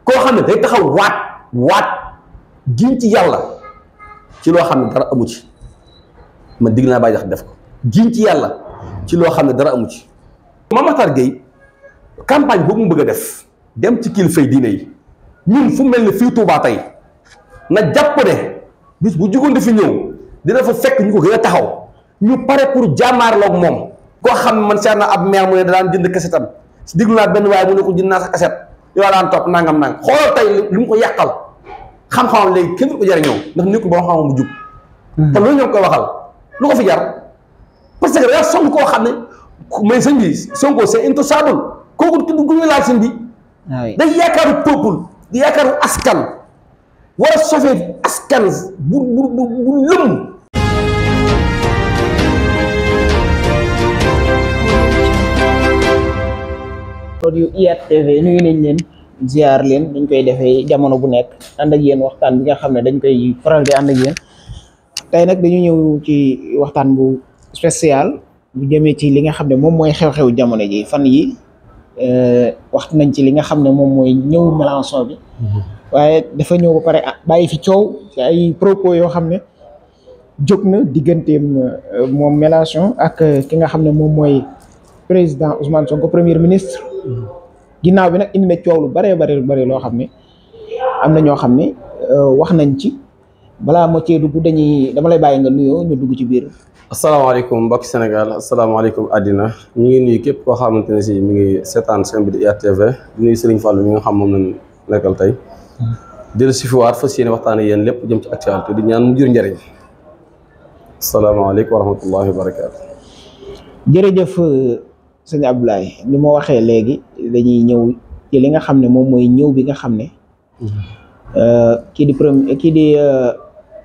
koo xam ne day taxaw waat giñ ci yàlla ci loo xam ne dara amu ci man digg naa bàyyi jax def ko giñ ci yàlla ci loo xam ne dara amu ci. Mame Makhtar Gueye campagne boobu mu bëgg a def dem ci kilifay diine yi ñun fu mel ne fii Touba tey na jàpp ne bis bu jugoon di fi ñëw dina fa fekk ñu ko gën a taxaw ñu pare pour jàmmaarloog moom. koo xam ne man seet na ab maire mu ne daan jënd kasetam si diglu naa benn waaye mu ne ko jënd naa sa kaset yow daan topp nangam xoolal tey li mu ko yàqal xam-xamam léegi kenn du ko jariñoo ndax nekkul boo xam-xamam bu jub. te loolu ñoo koy waxal lu ko fi jar parce que dafa sonn koo xam ne mais sëñ bi Sonko c'est intouchable kooku tudd gu ñu laal sëñ bi. day yaakaaru peuple di yaakaaru askan war a sauver askan bu lëm. yu IYAT TV nuyu nañ leen ziar leen dañ koy defee jamono bu nekk ànd ak yéen waxtaan bi nga xam ne dañ koy faral di ànd ak yéen tey nag dañu ñëw ci waxtaan bu spécial bu jëmee ci li nga xam ne moom mooy xew-xew jamono ji fan yi wax nañ ci li nga xam ne moom mooy ñëw Mélenchon bi waaye dafa ñëw ba pare bàyyi fi coow ci ay propos yoo xam ne jóg na digganteem moom Mélenchon ak ki nga xam ne moom mooy président Ousmane Sonko premier ministre ginnaaw bi nag indi na coow lu bëree loo xam ne am na ñoo xam ne wax nañ ci balaa ma cee dugg dama lay bàyyi nga nuyoo ñu dugg ci biir. asalaamaaleykum mbokki Sénégal asalaamaaleykum àddina ñu ngi nuyu képp koo xamante ne si mi ngi seetaan seen bi di IYAT TV di nuyu Serigne Fallou mi nga xam moom lañ nekkal tey dellu si fi waat fas yéene waxtaan ak yéen lépp jëm ci actualité di ñaan mu jur njëriñ asalaamaaleykum wa rahmatullahi wa barakaatu. jërëjëf sëñ Abdoulaye ni ma waxee léegi dañuy ñëw ci li nga xam ne moom mooy ñëw bi nga xam ne kii di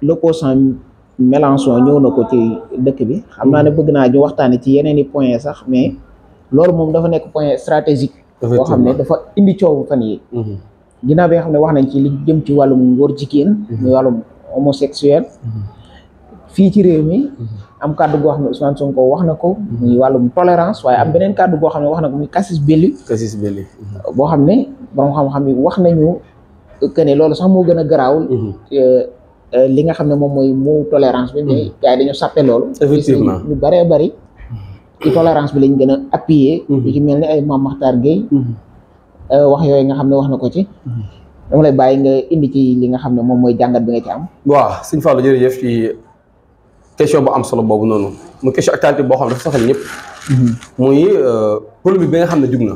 l'opposant Mélenchon ñëw na ko ci dëkk bi xam naa ne bëgg naa ñu waxtaane ci yeneen i point sax mais loolu moom dafa nekk point stratégique boo xam ne dafa indi coow fan yi ginnaaw bi nga xam ne wax nañ ci li jëm ci wàllum ngóor jigéen muy wàllum homosexuel fii ci réew mi am kàddu goo xam ne Ousmane Sonko wax na ko muy wàllum tolérance waaye am beneen kàddu goo xam ne wax na ko muy casus belli boo xam ne borom xam-xam yi wax nañu que ne loolu sax moo gën a garaawul li nga xam ne moom mooy mu tolérance bi mais gars yi dañoo sàppe loolu effectivement ñu bëree bëri ci tolérance bi lañ gën a appuyer yu ci mel ni ay Mame Makhtar Gueye wax yooyu nga xam ne wax na ko ci dama lay bàyyi nga indi ci li nga xam ne moom mooy jàngat bi nga ci am. waaw sëñ Fallou jërëjëf ci question bu am solo boobu noonu muy question actualité boo xam ne dafa soxal ñëpp. muy polémique bi nga xam ne jug na.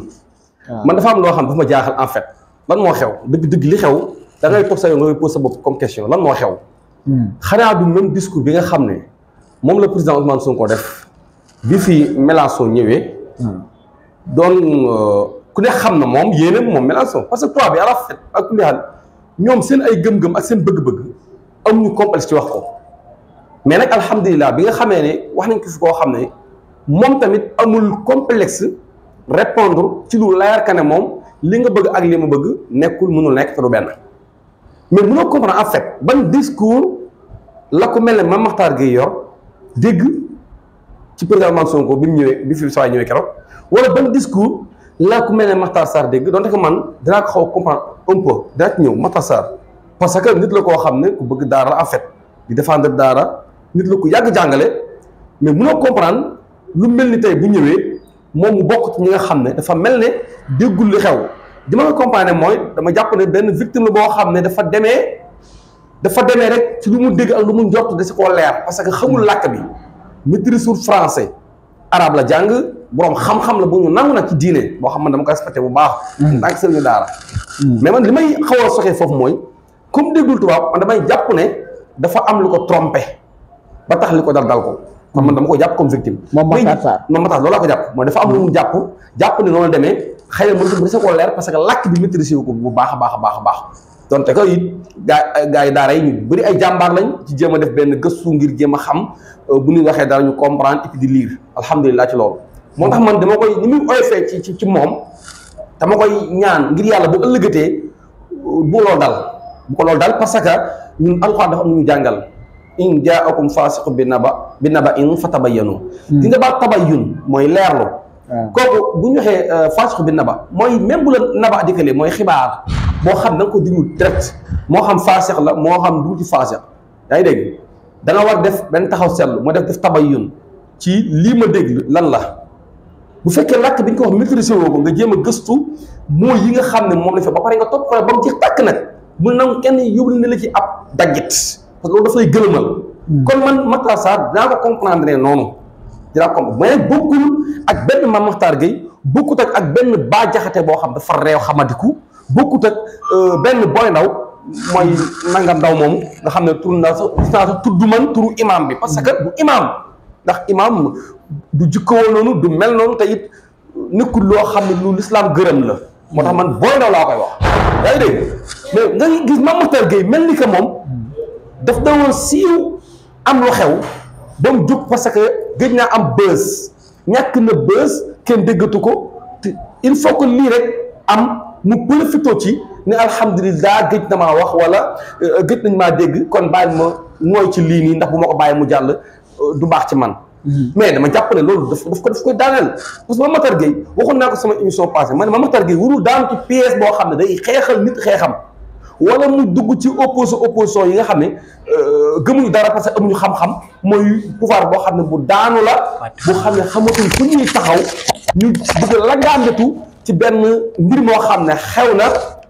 man dafa am loo xam dafa ma jaaxal en fait lan moo xew dëgg li xew da ngay toog sa yow nga pose sa bopp comme question lan moo xew. xanaa du même discours bi nga xam ne moom la président Ousmane Sonko def bi fi Mélenchon ñëwee. doon. ku ne xam na moom yéene moom Mélenchon parce que toi bi à la fait ak kulli xaal ñoom seen ay gëm-gëm ak seen bëgg-bëgg amuñu complexe ci wax ko mais nag alhamdulilah bi nga xamee ne wax nañ ko fi koo xam ne moom tamit amul complexe répondre ci lu leer ka ne moom li nga bëgg ak li ma bëgg nekkul mënul nekk te du benn mais mënoo comprendre en fait ban discours la ko mel ne Mame Makhtar Gueye yor dégg ci président Ousmane Sonko bi mu ñëwee bi fi saa ñëwee keroog wala ban discours laa ko mel ne Makhtar Sarr dégg donte que man dinaa ko xaw a comprendre un peu dinaa ci ñëw Makhtar Sarr parce que nit la koo xam ne ku bëgg daara la en fait di défendre daara nit la ko yàgg jàngale mais mënoo comprendre lu mel ni tey bu ñëwee moom mu bokk ci ñi nga xam ne dafa mel ne déggul li xew di ma nga comprendre mooy dama jàpp ne benn victime la boo xam ne dafa demee rek ci lu mu dégg ak lu mu njort da si koo leer parce que xamul làkk bi maîtrise sur français arabe la jàng boroom xam-xam la bu ñu nangu nag ci diine boo xam man dama ko respecté bu baax tant que sëriñu daara mais man li may xaw a soxee foofu mooy comme déggul tubaab man damay jàpp ne dafa am lu ko trompé ba tax li ko dal ko kon man dama ko jàpp comme victime moom Makhtar loolu laa ko jàpp mooy dafa am lu mu jàpp ne noonu la demee xëy na mën dese koo leer parce que làkk bi maîtrisé wu ko bu baax a baax donte que it gaa yi daara yi ñu bëri ay jàmbaar lañ ci jéem a def benn gëstu ngir jéem a xam bu ñu waxee dara ñu comprendre et puis di lire alhamdulilah ci loolu moo tax man dama koy ni muy oyofee ci moom dama koy ñaan ngir yàlla bu ëllëgatee bu ko loolu dal parce que ñun alxuraan dafa am ñu jàngal in jaakum faasiqun bi naba'in fatabayyanu di nga baat tabayyun mooy leerlu kooku bu ñu waxee faasiqun bi naba mooy même bu la naba dikkalee mooy xibaar boo xam ne da nga ko déglu direct moo xam faasex la moo xam duuti faasex yaa ngi dégg da nga war def benn taxaw seetlu moo def tabayyun ci lii ma dégg lan la bu fekkee làkk bi ñu ko wax maîtriser woo ko nga jéem a gëstu mooy yi nga xam ne moom la fa ba pare nga topp ko ba mu ci tàkk nag mu nangu kenn yóbbul ne la ci ab daggit parce que loolu daf lay gëlëmal kon man Makhtar Sarr dinaa ko comprendre noonu dinaa ko mais bokkul ak benn Mame Makhtar Gueye bokkut ak benn Bah Diakhaté boo xam dafa réew xamadiku bokkut ak benn Boy Ndaw mooy nanga ndaw moomu nga xam ne tur naa sax tudd man turu imam bi parce que du imam ndax imam du jikkoo noonu du mel noonu te it nekkul loo xam ne lu l'islam gërëm la moo tax man Boy Ndaw laa koy wax yaa ngi dégg mais nga gis Mame Makhtar Gueye mel ni que moom daf dawoon siiw am lu xew ba mu jóg parce que gëj naa am buzz ñàkk na buzz kenn déggatu ko te il faut que lii rek am mu profité ci ne alhamdulilah gëj na maa wax wala gëj nañ maa dégg kon bàyyi ma mooy ci lii nii ndax bu ma ko bàyyi mu jàll du baax ci man. mais dama jàpp ne loolu daf koy daaneel parce que Mame Makhtar Gueye waxoon naa ko sama émission passée man Mame Makhtar Gueye warul daan ci pièce boo xam ne day xeexal nit xeexam wala mu dugg ci opposition yi nga xam ne gëmuñu dara parce que amuñu xam-xam mooy pouvoir boo xam ne bu daanu la bu xam ne xamatuñ fu ñuy taxaw ñu bëgg la ngaandetu ci benn mbir moo xam ne xew na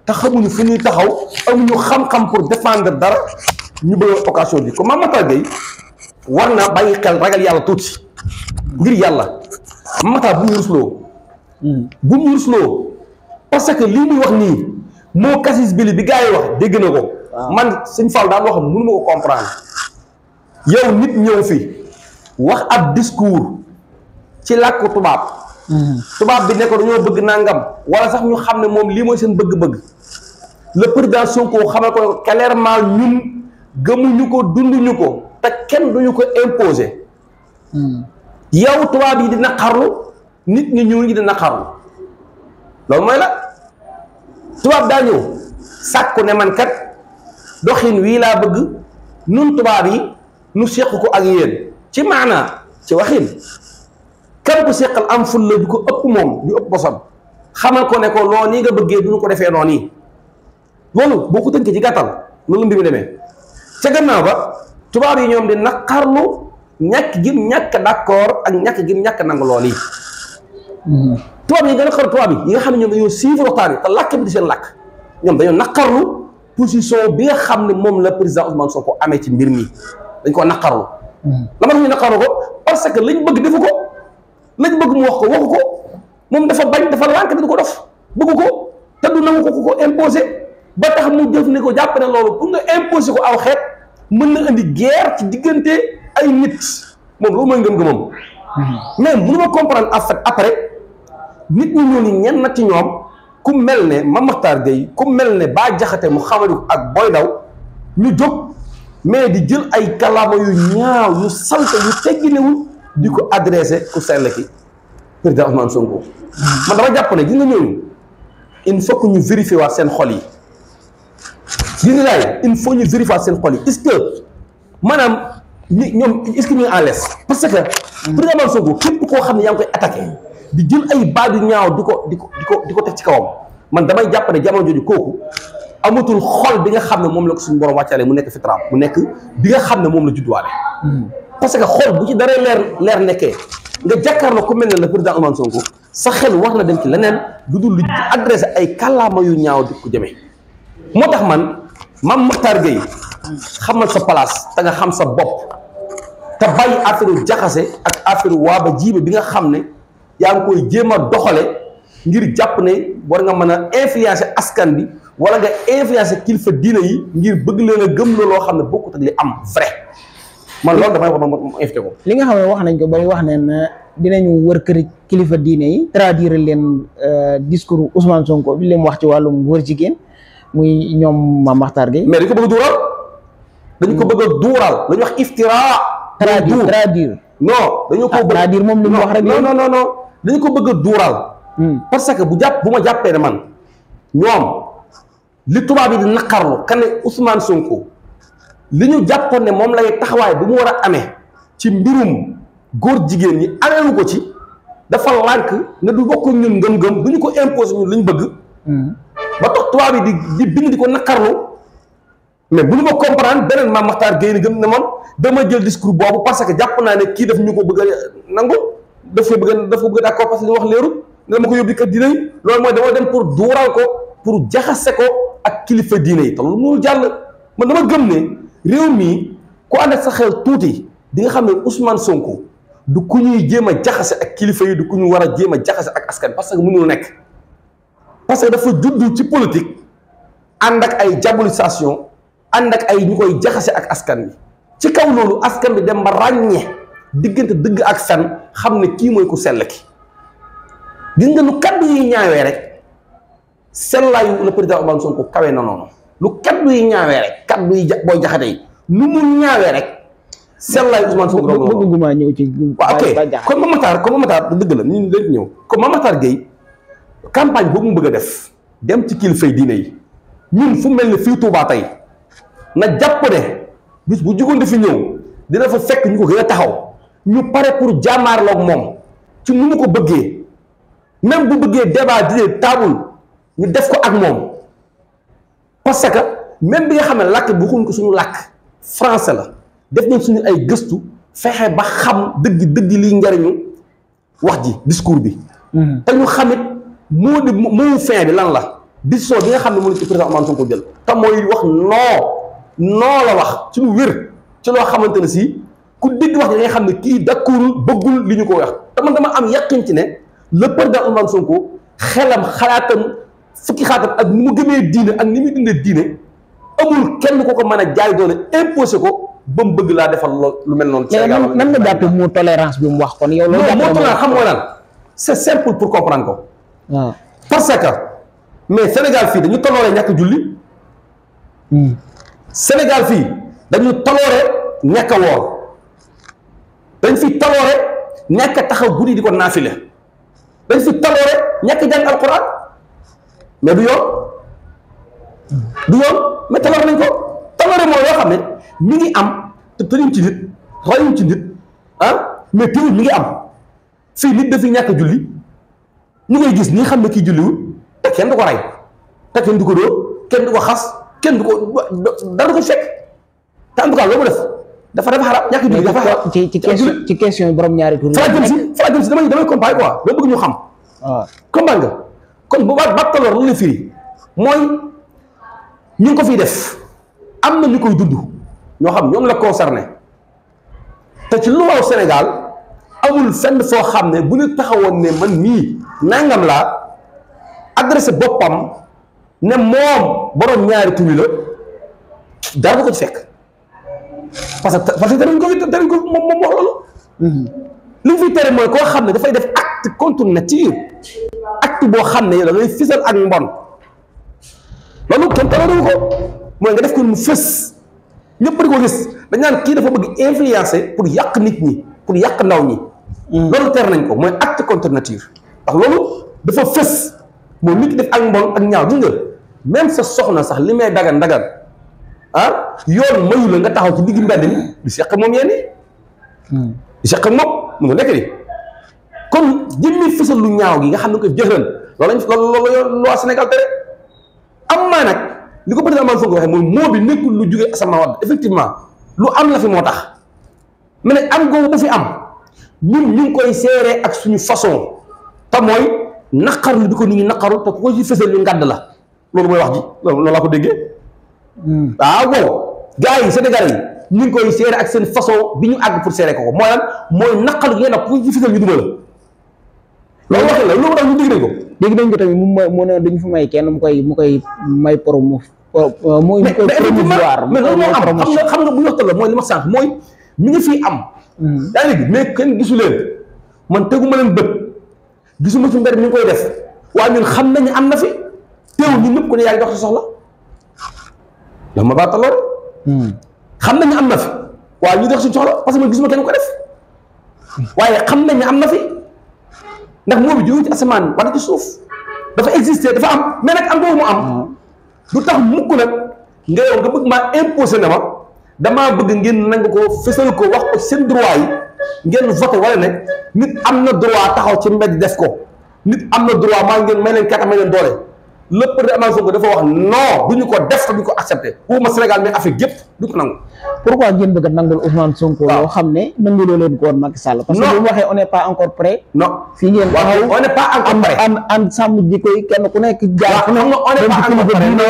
te xamuñu fu ñuy taxaw amuñu xam-xam pour défendre dara ñu bëgg occasion bi comme Mame Makhtar Gueye war na bàyyi xel ragal yàlla tuuti ngir yàlla Mame Makhtar bu ñu rusloo bu ñu rusloo parce que lii muy wax nii moo kasis bili bi gars yi wax dégg na ko man Sëñ Fall daan wax mënu ma ko comprendre yow nit ñëw fi wax ab discours ci làkku tubaab tubaab bi ne ko dañoo bëgg nangam wala sax ñu xam ne moom lii mooy seen bëgg-bëgg le président Sonko xamal ko clairement ñun gëmuñu ko dunduñu ko te kenn duñu ko imposer yow tubaab yi di naqarlu nit ñi ñuul ñi di naqarlu loolu mooy la tubaab daa ñëw sàkku ne man kat doxin wii laa bëgg nun tubaab yi nu seq ko ak yéen ci maanaa ci waxin kan ko seqal am ful la du ko ëpp moom du ëpp bosam xamal ko ne ko loo nii nga bëggee du ñu ko defee noonu yi loolu boo ko tënkee ci gàttal noonu la mbir mi demee ca gannaaw ba tubaab yi ñoom di naqarlu ñàkk gi ñàkk d'accord ak ñàkk gi ñàkk nangu lool yi tubaab yi gën a xaru tubaab yi nga xam ne ñoom dañoo suivre waxtaan yi te làkk bi di seen làkk ñoom dañoo naqarlu position bi nga xam ne moom la président Ousmane Sonko amee ci mbir mi dañ ko naqarlu la ma tax ñu naqarlu ko parce que lañ bëgg defu ko lañ bëgg mu wax ko waxu ko moom dafa bañ dafa lànk di ko def bëgg ko te du nangu ko ko imposé ba tax mu jëf ne ko jàpp ne loolu pour nga imposé ko aw xeet mën na indi guerre ci diggante ay nit moom loolu mooy ngëm-ngëmam mais mënu ma comprendre en fait après nit ñi ñoo ni ñenn na ci ñoom ku mel ne Mame Makhtar Gueye ku mel ne Bah Diakhaté mu xamadi ak Boy Ndaw ñu jóg mais di jël ay kàllaama yu ñaaw yu salte yu tegginewul di ko adressé ku sell ki président Ousmane Sonko man dama jàpp ne gis nga ñooñu il faut que ñu vérifier waat seen xol yi gis nga gars yi il faut ñu vérifier waat seen xol yi est-ce que maanaam ñoom est-ce que ñu ngi en l'aise parce que président Ousmane Sonko képp koo xam ne yaa ngi koy attaqué di jël ay baat yu ñaaw di ko teg ci kawam man damay jàpp ne jamono jooju kooku amatul xol bi nga xam ne moom la ko suñu borom wàccaale mu nekk fitraam mu nekk bi nga xam ne moom la judduwaale parce que xol bu ci dara leer nekkee nga jàkkaarloo ku mel ne le président Ousmane Sonko sa xel war na dem ci leneen lu dul lu adressé ay kàllaama yu ñaaw di ko jëmee moo tax man Mame Makhtar Gueye xamal sa place te nga xam sa bopp te bàyyi affaire jaxase ak affaire waaba jiiba bi nga xam ne yaa ngi koy jéem a doxale ngir jàpp ne war nga mën a influencer askan bi wala nga influencer kilifa diina yi ngir bëgg leen a gëm loo xam ne bokkut ak li am vrai man loolu damay wax ma invité ko. li nga xam ne wax nañ ko ba wax ne dinañu wër kër kilifa diine yi traduire leen discours Ousmane Sonko bi leen wax ci wàllum góor jigéen muy ñoom Mame Makhtar Gueye. mais dañ ko bëgg a duural. dañ ko bëgg a duural dañu wax iftira. traduire. non dañu ko bëgg traduire moom li mu wax rek. non dañu ko bëgg a duural. parce que bu ma jàppee ne man ñoom li tubaab yi di naqarlu kan ne Ousmane Sonko li ñu jàppoon ne moom lay taxawaay bu mu war a amee ci mbirum góor jigéen ñi ameewu ko ci dafa lànk ne du bokk ñun ngëm-ngëm du ñu ko imposé ñun li ñu bëgg. ba tax tubaab yi di bind di ko naqarlu mais bu ñu ma comprendre beneen Mame Makhtar Gueye gëm ne man dama jël discours boobu parce que jàpp naa ne kii daf ñu ko bëgg a nangu daf ko bëgg a d'accord parce que li wax leerul ne dama ko yóbbu kat diine yi loolu mooy dama dem pour duural ko pour jaxase ko ak kilifa diine yi te loolu mënul jàll. man dama gëm ne réew mii ku ànd ak sa xel tuuti di nga xam ne Ousmane Sonko du ku ñuy jéem a jaxase ak kilifa yi du ku ñu war a jéem a jaxase ak askan parce que mënul nekk parce que dafa juddu ci politique ànd ak ay diabolisation ànd ak ay ñu koy jaxase ak askan bi ci kaw loolu askan bi dem ba ràññee diggante dëgg ak fen xam ne kii mooy ku sell ki gis nga lu kaddu yi ñaawee rek sellaayu le président Ousmane Sonko kawe na noonu lu kaddu yi ñaawee rek kaddu yi booy jaxate yi nu mu ñaawee rek sellaayu Ousmane Sonko bëgguma ñëw ci waaw ok comme Mame Makhtar dëgg la ñu leen ñëw comme Mame Makhtar Gueye campagne boobu mu bëgg a def dem ci kilifay diine yi ñun fu mel ne fii Touba tey na jàpp ne bis bu jugoon fi ñëw dina fa fekk ñu ko gën a taxaw ñu pare pour jàmmaarloog moom ci nu mu ko bëggee même bu bëggee débat di table ñu def ko ak moom parce que même bi nga xam ne làkk bu xuñ ko suñu làkk français la def nañ suñu ay gëstu fexe ba xam dëgg liy njariñu wax ji discours bi te ñu xamit moo fin bi lan la décision bi nga xam ne mu ne ci président Ousmane Sonko jël te mooy wax non la wax ci lu wér ci loo xamante ne si ku dégg wax ji nga xam ne kii d'accordul bëggul li ñu ko wax te man dama am yàqin ci ne le président Ousmane Sonko xelam xalaatam fukki xaatam ak ni mu gëmee diine ak ni muy dundee diine amul kenn ko mën a jaay doole imposé ko ba mu bëgg laa defal lu mel noonu. Sénégal nan nga jàpp moo tolérance bi mu wax kon yow. loolu jàpp moo tolérance xam nga lan c'est simple pour comprendre ko. waaw parce que mais Sénégal fii dañu tollooree ñàkk julli. Sénégal fii dañu tollooree ñàkk a woor dañ fi tollooree ñàkk a taxaw guddi di ko naafile dañ fi tollooree ñàkk a jàng alquran mais du yoon mais tolloore nañ ko tolloore mooy yoo xam ne mi ngi am te tëjuñ ci nit rayuñ ci nit mais teewul mi ngi am fii nit dafi ñàkk a julli ñu koy gis ñi xam ne kii julliwul te kenn du ko rey te kenn du ko dóor kenn du ko xas kenn du ko dara du ko fekk te en tout cas loolu def dafa xaraam ñàkk julli dafa xaraam ci question borom ñaari tur fa la jëm si damay comparer quoi doo bëgg ñu xam waaw comprendre nga kon bu baat taloor lu la firi mooy ñu ngi ko fiy def am na ñu koy dund ñoo xam ñoom la concerné te ci loi Sénégal amul fenn foo xam ne bu ñu taxawoon ne man mii nangam laa adressé boppam ne moom borom ñaari tur la dara du ko ci fekk parce que dañ ko moom wax loolu. li ñu fiy tere mooy koo xam ne dafay def acte contre nature acte boo xam ne da ngay fisal ak mbon loolu kenn toléré ko mooy nga def ko mu fës ñëpp di ko gis dañ naan kii dafa bëgg influencer pour yàq nit ñi pour yàq ndaw ñi. loolu tere nañ ko mooy acte contre nature ndax loolu dafa fës mooy nit ki def ak mbon ak ñaaw gis nga même sa soxna sax li may dagan yoon mayu la nga taxaw ci digg mbedd mi di seq moom yenn di seq moom mu nga nekk di kon jëmmi fësal lu ñaaw gi nga xam ne ko jëxëran loolu loi Sénégal tere am maa nag li ko président Ousmane Sonko waxee mooy moo bi nekkul lu jógee asamaan wadd effectivement lu am la fi moo tax mais nag am googu bu fi am ñun ñu ngi koy seeree ak suñu façon te mooy naqarlu bi ko nit ñi naqaru te ku ko ci fësal ñu ngàdd la loolu mooy wax ji loolu laa ko déggee waaw gars yi Sénégal yi ñu ngi koy seere ak seen façon bi ñu àgg pour seere ko mooy lan mooy naqaru yéen a ku ci fësal ñu duma la loolu waxee la loolu tax ñu dégg nañ ko dégg nañ ko tamit mu ne dañu fa may kenn mu koy may promouvoir mais loolu moo am xam nga bu ñu waxtaan la mooy li ma sànq mooy mi ngi fii am yaa ngi dégg mais kenn gisu leen man teguma leen bët gisuma ci mbir mi ngi koy def waaye ñun xam nañu am na fi teewul ñun ñëpp ko ne yaa ngi dox sa soxla yow ma baata loolu xam nañu am na fi waaye ñu dox suñu soxla parce que man gisuma kenn ko def waaye xam nañu am na fi ndax moo bi jógee ci asamaan wala ci suuf dafa exister dafa am mais nag am boobu mu am du tax mukk nag nga yow nga bëgg maa imposé na ma damaa bëgg ngeen nangu ko fësal ko wax ko seen droit yi ngeen voté wala ne nit am na droit taxaw ci mbedd def ko nit am na droit maa ngeen may leen kàttan may leen doole le président Ousmane Sonko dafa wax non duñu ko def te duñu ko accepté waxuma Sénégal mais Afrique yëpp du ko nangu. pourquoi ngeen bëgg a nangul Ousmane Sonko. waaw yoo xam ne nanguloo leen ko woon Macky Sall. parce que Non. bu mu waxee on n'est pas encore prêt. non fii ngeen taxaw on n'est pas encore prêt. an sàmm ji koy kenn ku nekk jaar fu ne. xam nga on n'est pas encore prêt. non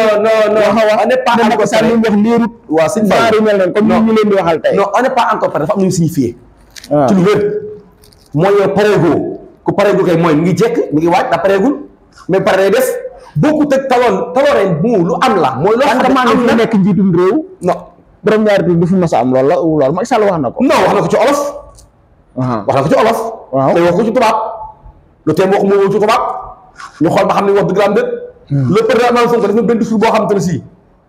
on n'est pas encore Macky Sall li mu wax liirut. waaw sëñ Fall ñaar yu mel noonu comme Non. ñu leen di waxal tey. non on n'est pas encore prêt dafa am lu ñu signifié. waaw ci lu wér mooy yow pareegoo ku pareegoo kay mooy mi ngi jekk mi ngi waaj da pareegul mais pare day def bokkut ak talooreen bu lu am la mooy loo xam ne maa ngi am fi na nekk njiitum réew. non borom ñaari tur du fi mas a am loolu Macky Sall wax na ko. non wax na ko ci olof waaw wax na ko ci olof waaw te wax ko ci tubaab lu tee wax moo ci tubaab ñu xool ba xam ne wax dëgg la am déet le président Ousmane Sonko def na benn discours boo xam te ne si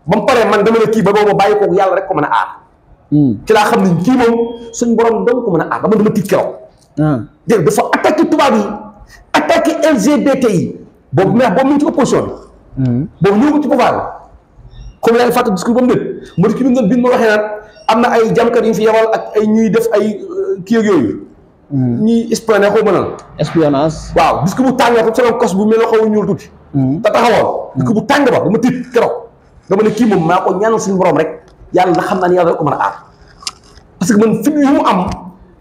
ba mu paree man dama ne kii ba boobu bàyyi kooku yàlla rek ko mën a aar ci laa xam ne kii moom suñ borom dong ko mën a aar dama tiit keroog dégg dafa attaqué tubaab yi attaqué LGBT yi boobu mais boobu mu ngi ci opposition bi boobu ñëw ko ci pouvoir bi comme yaa ngi fàtte discours ba mu nekk moo di ki bi bi ma waxee naan am na ay jàmkat yu ñu fi yebal ak ay ñuy def ay kii ak yooyu ñuy espionné xaw ma naan espionnage. waaw discours bu tàng ko solo kos bu mel ne xaw a ñuul tuuti te taxawoon discours bu tàng ba dama tiit keroog dama ne kii moom maa ko ñaanal suñu borom rek yàlla na xam naa ne yàlla rek ko mën a aar parce que man fi mu am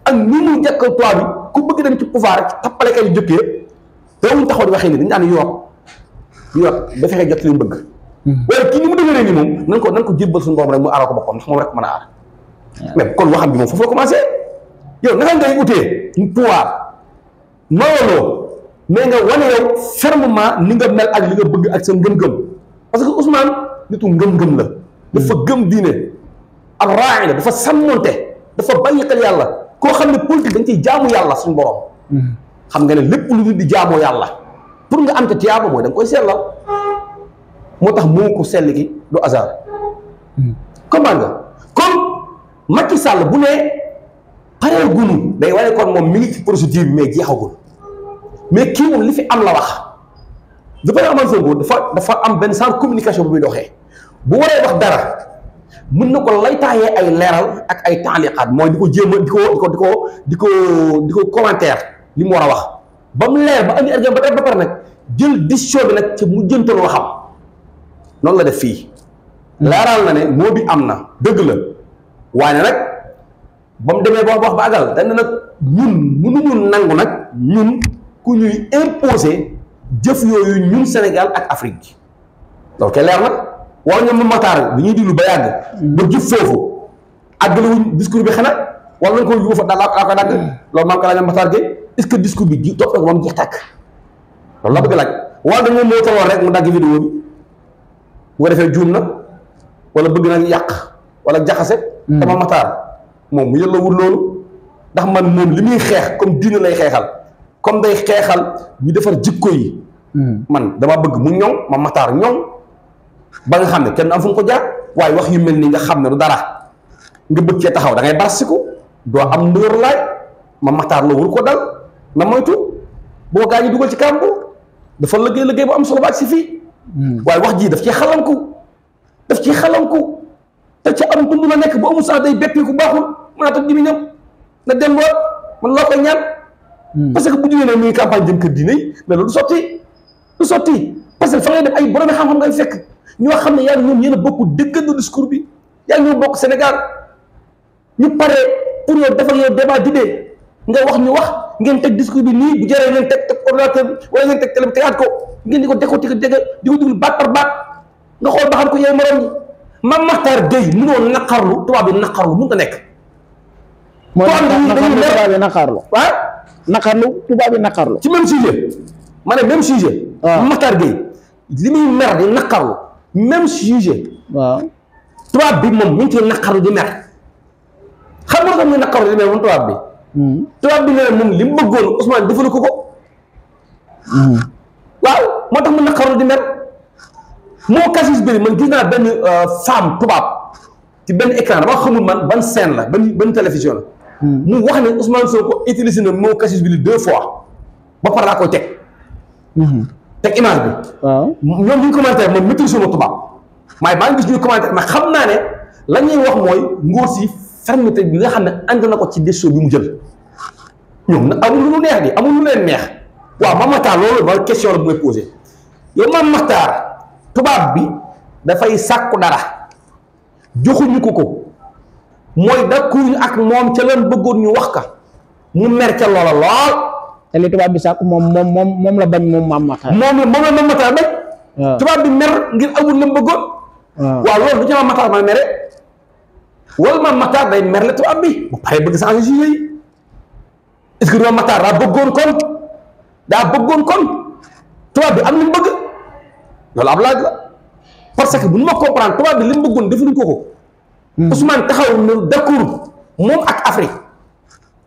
ak ni mu jàkkal toit bi ku bëgg dem ci pouvoir rek tappale kay jëkkee dawuñ taxaw di waxee ni dañu daan yoot ba fexee jot li mu bëgg waaye kii ni mu dëgëree ni moom nan ko jébbal suñu borom rek mu aaral ko boppam ndax moom rek ko mën a aar mais kon waxam bi moom foofu la commencé yow naka ngay utee pouvoir nooloo mais nga wane yow fermement ni nga mel ak li nga bëgg ak sa ngëm-ngëm parce que Ousmane nitu ngëm-ngëm la dafa gëm diine ak raay la dafa sàmmonte dafa bàyyi xel yàlla koo xam ne politique dañ ciy jaamu yàlla suñu borom xam nga ne lépp lu nit di jaamoo yàlla pour nga am te tiyaaba mooy da nga koy sellal moo tax moo ko sell gi du hasard comprendre nga kon Macky Sall bu ne paree gunu day wane kon moom mi ngi ci procédure bi mais jeexagul mais kii moom li fi am la wax dafa Ousmane Sonko dafa am benn sans communication bu muy doxee bu waree wax dara mën na ko laytaayee ay leeral ak ay taaliqaat mooy di ko jéem a di ko commentaire li mu war a wax ba mu leer ba andi argument ba pare nag jël décision bi nag ci mu jëntal waxam noonu la def fii leeral na ne moo bi am na dëgg la waaye nag ba mu demee ba wax ba àggal dañ ne nag ñun mënuñu nangu nag ñun ku ñuy imposer jëf yooyu ñun Sénégal ak Afrique gi donc leer na wala ñoom Matar bi ñuy diglu ba yàgg ba jëf foofu àggalewuñ discours bi xanaa wala nañ ko yóbbu fa daal laa ko dagg loolu maam ka laa Matar Gueye est-ce que discours bi ji topp na ko ba mu jeex tàkk loolu la bëgg laaj wala dañoo moo taloon rek mu dagg vidéo bi bu ko defee juum na wala bëgg na yàq wala jaxase dama Matar moom mu yëlla wul loolu ndax man moom li muy xeex comme diine lay xeexal comme day xeexal ñu defar jikko yi man dama bëgg mu ñoŋ ma Matar ñoŋ ba nga xam ne kenn am fu mu ko jaar waaye wax yu mel nii nga xam ne du dara nga bëgg cee taxaw da ngay barsiku doo am ndóor laay ma Matar la wul ko dal na moytu boo gaa ñi dugal ci kàmbu dafa liggéey bu am solo ba ak si fii waaye wax jii daf ci xalanku te ci am dund la nekk bu amul sax day beppi ku baaxul mën a toj gi mi ñëw na dem ba man loo koy ñaan parce que bu jógee ne muy campagne jëm kër diine yi mais loolu du sotti parce que fa ngay def ay borom xam-xam ngay fekk ñoo xam ne yaa ngi ñoom yéen a bokk dëggandoo discours bi yaa ngi ñoo bokk Sénégal ñu pare pour yow defal yow débat d'idée nga wax ñu wax ngeen teg discours bi nii bu jëree ngeen teg ordinateur wala ngeen teg télé bi tegaat ko ngeen di ko décortiquer di ko déglu baat par baat nga xool ba xam ko yow morom ñi Mame Makhtar Gueye mënoo naqarlu tubaab bi naqarlu mënut a nekk. tubaab bi naqarlu. waaw naqarlu tubaab bi naqarlu. ci même sujet ma ne même sujet. waaw Mame Makhtar Gueye li muy mer di naqarlu même sujet. waaw tubaab bi moom mi ngi ciy naqarlu di mer xam nga muy naqarlu di mer moom tubaab bi. tubaab bi ne moom li mu bëggoon Ousmane defalu ko ko. waaw moo tax mu naqarlu di mer. moo kasis bëri man gis naa benn femme tubaab ci benn écran dama xamul man ban scène la ban télévision la mu wax ne Ousmane Sonko utilisé na moo kasis bi 2 fois ba pare laa koy teg image bi waaw ñoom ñu commentaire moom maîtrise ma tubaab maa ngi gis ñuy commentaire mais xam naa ne la ñuy wax mooy ngóor si fermeté bi nga xam ne ànd na ko ci décision bi mu jël ñoom na amul lu neex di amul lu leen neex waaw Mame Makhtar loolu ba question la bu may posé yow Mame Makhtar tubaab bi dafay sàkku dara joxuñu ko mooy dakkuñu ak moom ca lan bëggoon ñu wax ka mu mer ca loola lool. te li tubaab bi sàkku moom la bañ moom Mame Makhtar. moom la Mame Makhtar bañ. tubaab bi mer ngir amul la mu bëggoon. waaw loolu du ci Mame Makhtar ma mere wala Mame Makhtar day mer la tubaab bi bu paree bëgg changer sujet yi est-ce que Mame Makhtar daa bëggoon kon tubaab bi am lu mu bëgg loolu ab laaj la parce que bu ñu ma comprendre tubaab bi li mu bëggoon defuñu ko. Ousmane taxaw na d'accord moom ak Afrique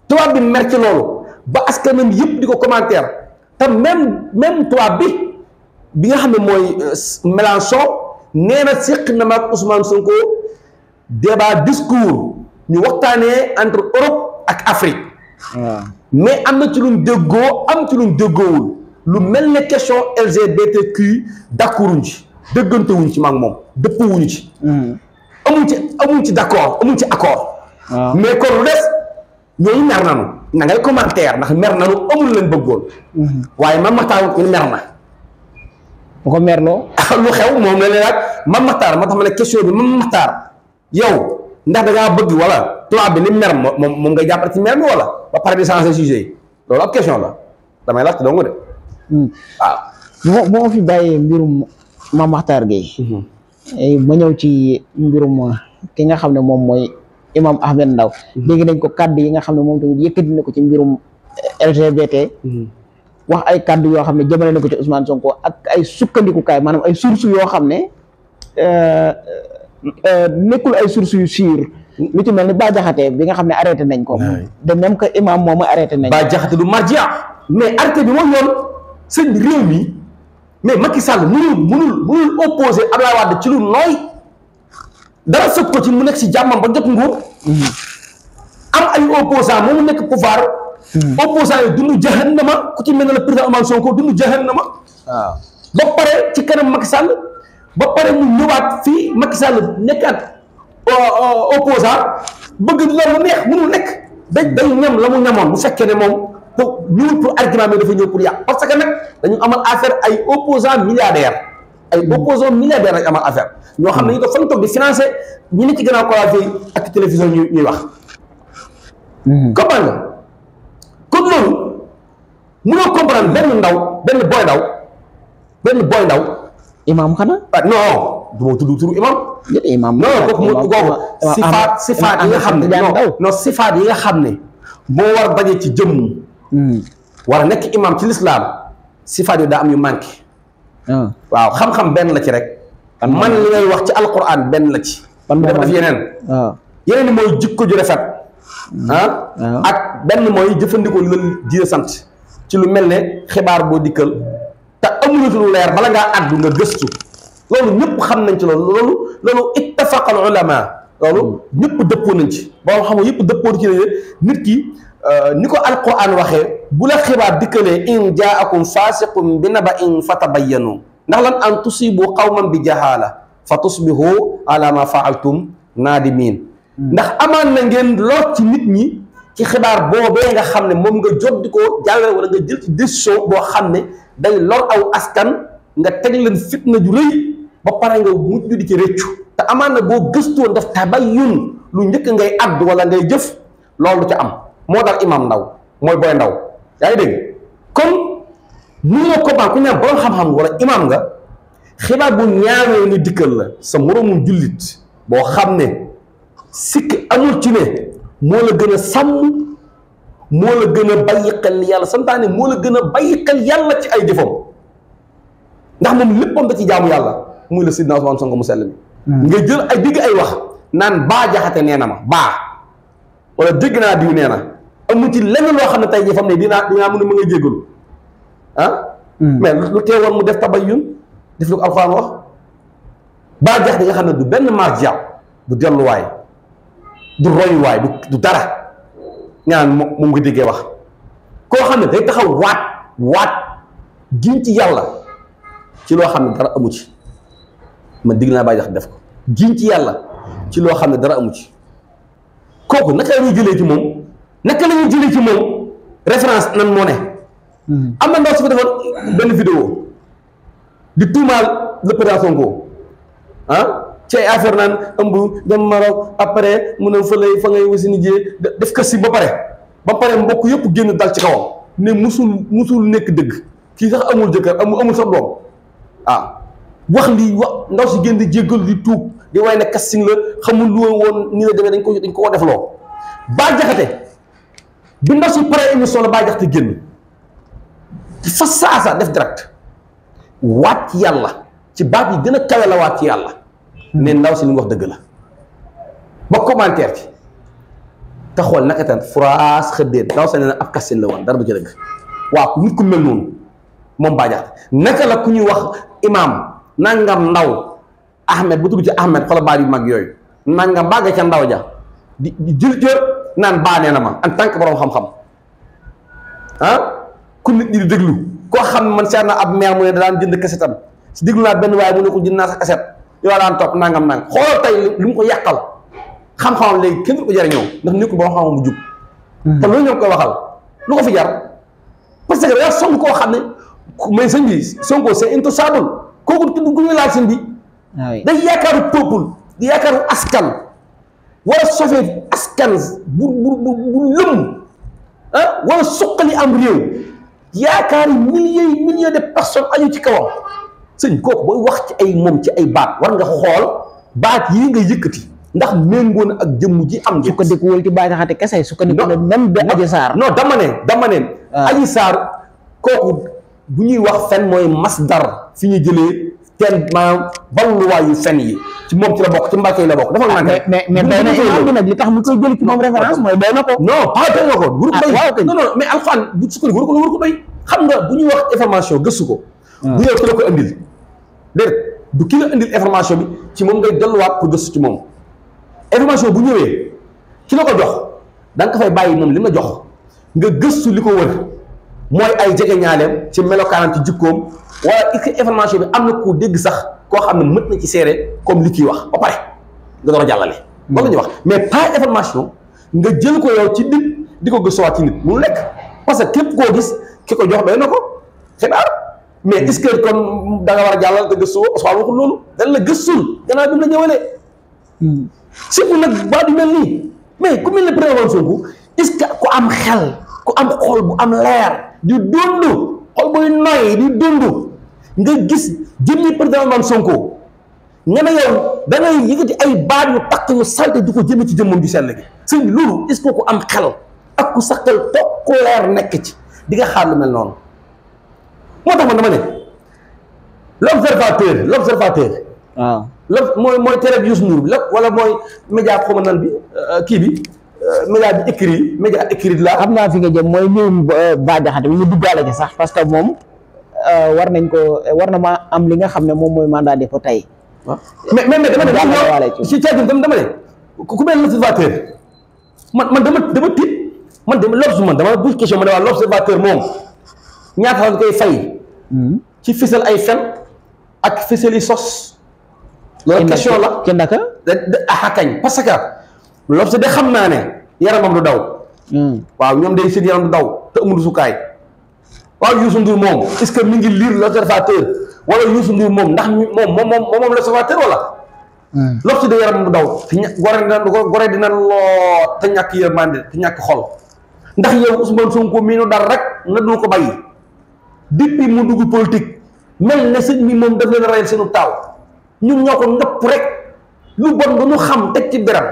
tubaab bi mer ci loolu ba askanam yëpp di ko commentaire te même tubaab bi nga xam ne mooy Mélenchon nee na séq na ma ak Ousmane Sonko débat discours ñu waxtaanee entre Europe ak Afrique. mais am na ci luñ déggoo am ci luñ déggoowul lu mel ne question LGBTQ d'accorduñ ci dëggante wuñ ci maag moom dëppoo wuñu ci. amuñ ci d'accord amuñ ci accord. mais kon lu des ñooñu mer nanu na ngay commentaire ndax mer nanu amul lañ bëggoon. waaye Mame Makhtar mer na. bu ko merloo. lu xew moom la leen laaj Mame Makhtar ma tax ma ne question bi Mame Makhtar yow ndax da ngaa bëgg wala tubaab bi ni mer moom ngay jàppale ci mer mi wala ba pare di changer sujet yi loolu ab question la damay laajte dong de. waaw bu ma fi bàyyee mbirum Mame Makhtar Gueye. ma ñëw ci mbirum ki nga xam ne moom mooy imam Ahmed Ndao. léegi nañ ko kaddu yi nga xam ne moom tamit yëkkati na ko ci mbirum LGBT. wax ay kaddu yoo xam ne jëmale na ko ci Ousmane Sonko ak ay sukkandikukaay maanaam ay sources yoo xam ne nekkul ay sources yu sûr. lu ci mel ni Bah Diakhaté bi nga xam ne arrêté nañ ko. de même que imam moomu arrêté nañ ko. Bah Diakhaté du marjia mais arrêté bi mooy yoon sëñ réew mi. mais Macky Sall mënul opposé Abdoulaye Wade ci lu nooy dara sëg ko ci mu nekk si jàmmam ba jot nguur am ay opposant moomu nekk pouvoir opposant yi dundu jahannama ku ci mel ne le président Ousmane Sonko dundu jahannama waaw ba pare ci kanam Macky Sall ba pare mu ñëwaat fii Macky Sall nekkaat opposant bëgg la mu neex mënul nekk day ñam la mu ñamoon bu fekkee ne moom pour ñëwul pour argument mais dafa ñëw pour yàq parce que nag dañu amal affaire ay opposants milliardaires lañu amal affaire ñoo xam ne ñu ko fañ toog di financé ñi ne ci gannaaw coiffure ak télévision ñuy wax comprendre nga kon loolu mënoo comprendre benn boy ndaw imam xanaa non du ma tudd turu imam non kooku sifaat yi nga xam ne non sifaat yi nga xam ne moo war daje ci jëmm war a nekk imam ci lislaam sifaat yi daa am yu manqué waaw xam-xam benn la ci rek man li ngay wax ci alquran benn la ci dafa def yeneen ni mooy jikko ju rafet ak benn mooy jëfandikoo li la diine sant ci lu mel ne xibaar boo dikkal te amulatu lu leer bala ngaa àddu nga gëstu loolu ñëpp xam nañ ci loolu ittafaqal ulama loolu ñëpp dëppoo nañ ci boo xam yëpp dëppoo ci ne nit ki ni ko alquran waxee bu la xibaar dikkalee in jaakum fasiqun bi naba'in fatabayyanu ndax lan an tusibu qawman bi jahala fa tusbihu ala ma faaltum naadimin ndax amaan na ngeen lor ci nit ñi ci xibaar boobee nga xam ne moom nga jot di ko jàllale wala nga jël ci décision boo xam ne day lor aw askan nga teg leen fitna ju rëy ba pare nga mujj di ci rëccu te amaan na boo gëstoon daf tabayyun lu njëkk ngay àddu wala ngay jëf loolu du ca am moo dal imam Ndaw mooy Boy Ndaw yaa ngi dégg kon mënoo ko baax ku ñaan borom xam-xam wala imam nga xibaar bu ñaawee ni dikkal la sa moroomum jullit boo xam ne sikk amul ci ne moo la gën a sàmm moo la gën a bàyyi xel yàlla santaane moo la gën a bàyyi xel yàlla ci ay jëfam ndax moom léppam da ci jaamu yàlla muy la Sidna Ousmane Sonko mu sell mi nga jël ay digg ay wax naan Bah Diakhaté nee na ma wala dégg naa diw nee na amu ci lenn loo xam ne tey jii fam ne dinaa mën a nga jéggalu mais lu teewoon mu def tabayyun def lu ko alxuraan wax Bah Diakhaté nga xam ne du benn marja du delluwaay du royuwaay du dara ñaan moom nga déggee wax koo xam ne day taxaw waat giñ ci yàlla ci loo xam ne dara amu ci man digg naa Bah Diakhaté def ko giñ ci yàlla ci loo xam ne dara amu ci kooku naka la ñuy jëlee ci moom référence nan moo ne am na ndaw su ko defoon benn vidéo di tuumaal le président Sonko ci ay affaire naan ëmb dem Maroc après mu ne fa ngay wasi ni jee def ko si ba pare mbokk yëpp génn dal ci kawam ne musul nekk dëgg kii sax amul jëkkër amul sax doom wax lii wax ndaw si génn di jéggal di tuub di way ne casting la xamul lu woon nii la demee dañ ko defloo Bah Diakhaté bi ndaw si pare émission la Bah Diakhaté génn fa saasa def direct waat ci yàlla ci baat yi gën a kawe la waat ci yàlla ne ndaw si li mu wax dëgg la ba commentaire ci te xool naka tan phrase xëddéet ndaw sa ne na ab casting la woon dara du ci dëgg waaw nit ku mel noonu moom Bah Diakhaté naka la ku ñuy wax imam nangam ndaw Ahmed bu tudd ci Ahmed xoolal baat yu mag yooyu nangam bàgga ca ndaw ja di jël jër naan baa nee na ma en tant que borom xam-xam ku nit ñi di déglu koo xam ne man seet na ab maire mu ne daan jënd kasetam si déglu naa benn waaye mu ne ko jënd naa sa kaset yow daan topp nangam xoolal tey li mu ko yàqal xam-xamam léegi kenn du ko jariñoo ndax nekkul borom xam-xam bu jub te loolu ñoo koy waxal lu ko fi jar parce que daa song koo xam ne mais sëñ bi Sonko c'est intouchable kooku gu ñu laal sëñ bi day yaakaaru peuple di yaakaaru askan war a sauver askan bu lëm wala suqali am réew yaakaari milliers de personnes aju ci kawam sëñ kooku booy wax ci ay moom ci ay baat war nga xool baat yii nga yëkkati ndax méngoo na ak jëmm ji am su ko dëkkuwul ci Bah Diakhaté kese su ko dëkkuwul même ba Adji Sarr non dama ne Adji Sarr kooku bu ñuy wax fen mooy masdar fi ñu jëlee teen maanaam balluwaayu fen yi ci moom ci la bokk ci mbàkke yi la bokk dafa naan mais doy na imam bi nag li tax mu koy jël ci moom référence mooy doy na ko non pas doy na ko waru ko doy non mais alxuraan bu sukkandiku waru ko doy xam nga bu ñuy wax information gëstu ko bu yow ki la ko indil déedéet du ki la indil information bi ci moom ngay delluwaat pour gëstu ci moom information bu ñëwee ki la ko jox da nga ko fay bàyyi moom li mu la jox nga gëstu li ko wër mooy ay jege ñaaleem ci melokaanam ci jikkoom wala est-ce que information bi am na ko dégg sax koo xam ne mët na ci seere comme li kii wax ba pare nga door a jàllale loolu la ñuy wax mais pas information nga jël ko yow ci nit di ko gëstuwaat ci nit mu lekk parce que képp koo gis ki ko jox doy na ko xibaar mais est-ce que kon da nga war a jàllal te gëstu woo soit waxul loolu dañ la gëstul gannaaw bi mu la ñëwalee surtout nag baa du mel nii mais ku mel ne président Sonko est-ce que ku am xel ku am xol bu am leer di dund xol buy noy di dund nga gis jëmmi président Sonko nga ne yow da ngay yëkkati ay baat yu takk yu salte di ko jëme ci jëmmam ju sell gi sëñ bi loolu est-ce que ku am xel ak ku sa xel toog ku leer nekk ci di nga xaar lu mel noonu moo tax man dama ne l'observateur waaw mooy télé bi Youssou Ndour bi lépp wala mooy média xoma nan bi kii bi média bi écrit la xam naa fi nga jëm mooy ñëwum Bah Diakhaté bi ñu duggaale ci sax parce que moom war na ma am li nga xam ne moom mooy mandat dépôt tey mais dama ne ci caagin dama ne ku mel l'observateur man dama tiit man dama bu question ma ne waa l'observateur moom ñaata la koy fay ci fësal ay fen ak fësal yi sos loolu question la ci ndaka kañ parce que l'observateur de xam naa ne yaramam du daw waaw ñoom day seen yaram du daw te amul sukaay waaw Youssou Ndour moom est-ce que mi ngi lire l'observateur wala Youssou Ndour moom ndax moom l'observateur wala l'observateur de yaramam du daw te gore dina loo te ñàkk yërmande te ñàkk xol ndax yow Ousmane Sonko mii nu dal rek na dul ko bàyyi depuis mu dugg politique mel ne sëñ mi moom daf leen rayal seenu taaw ñun ñoo ko nëpp rek lu bon ba ñu xam teg ci beram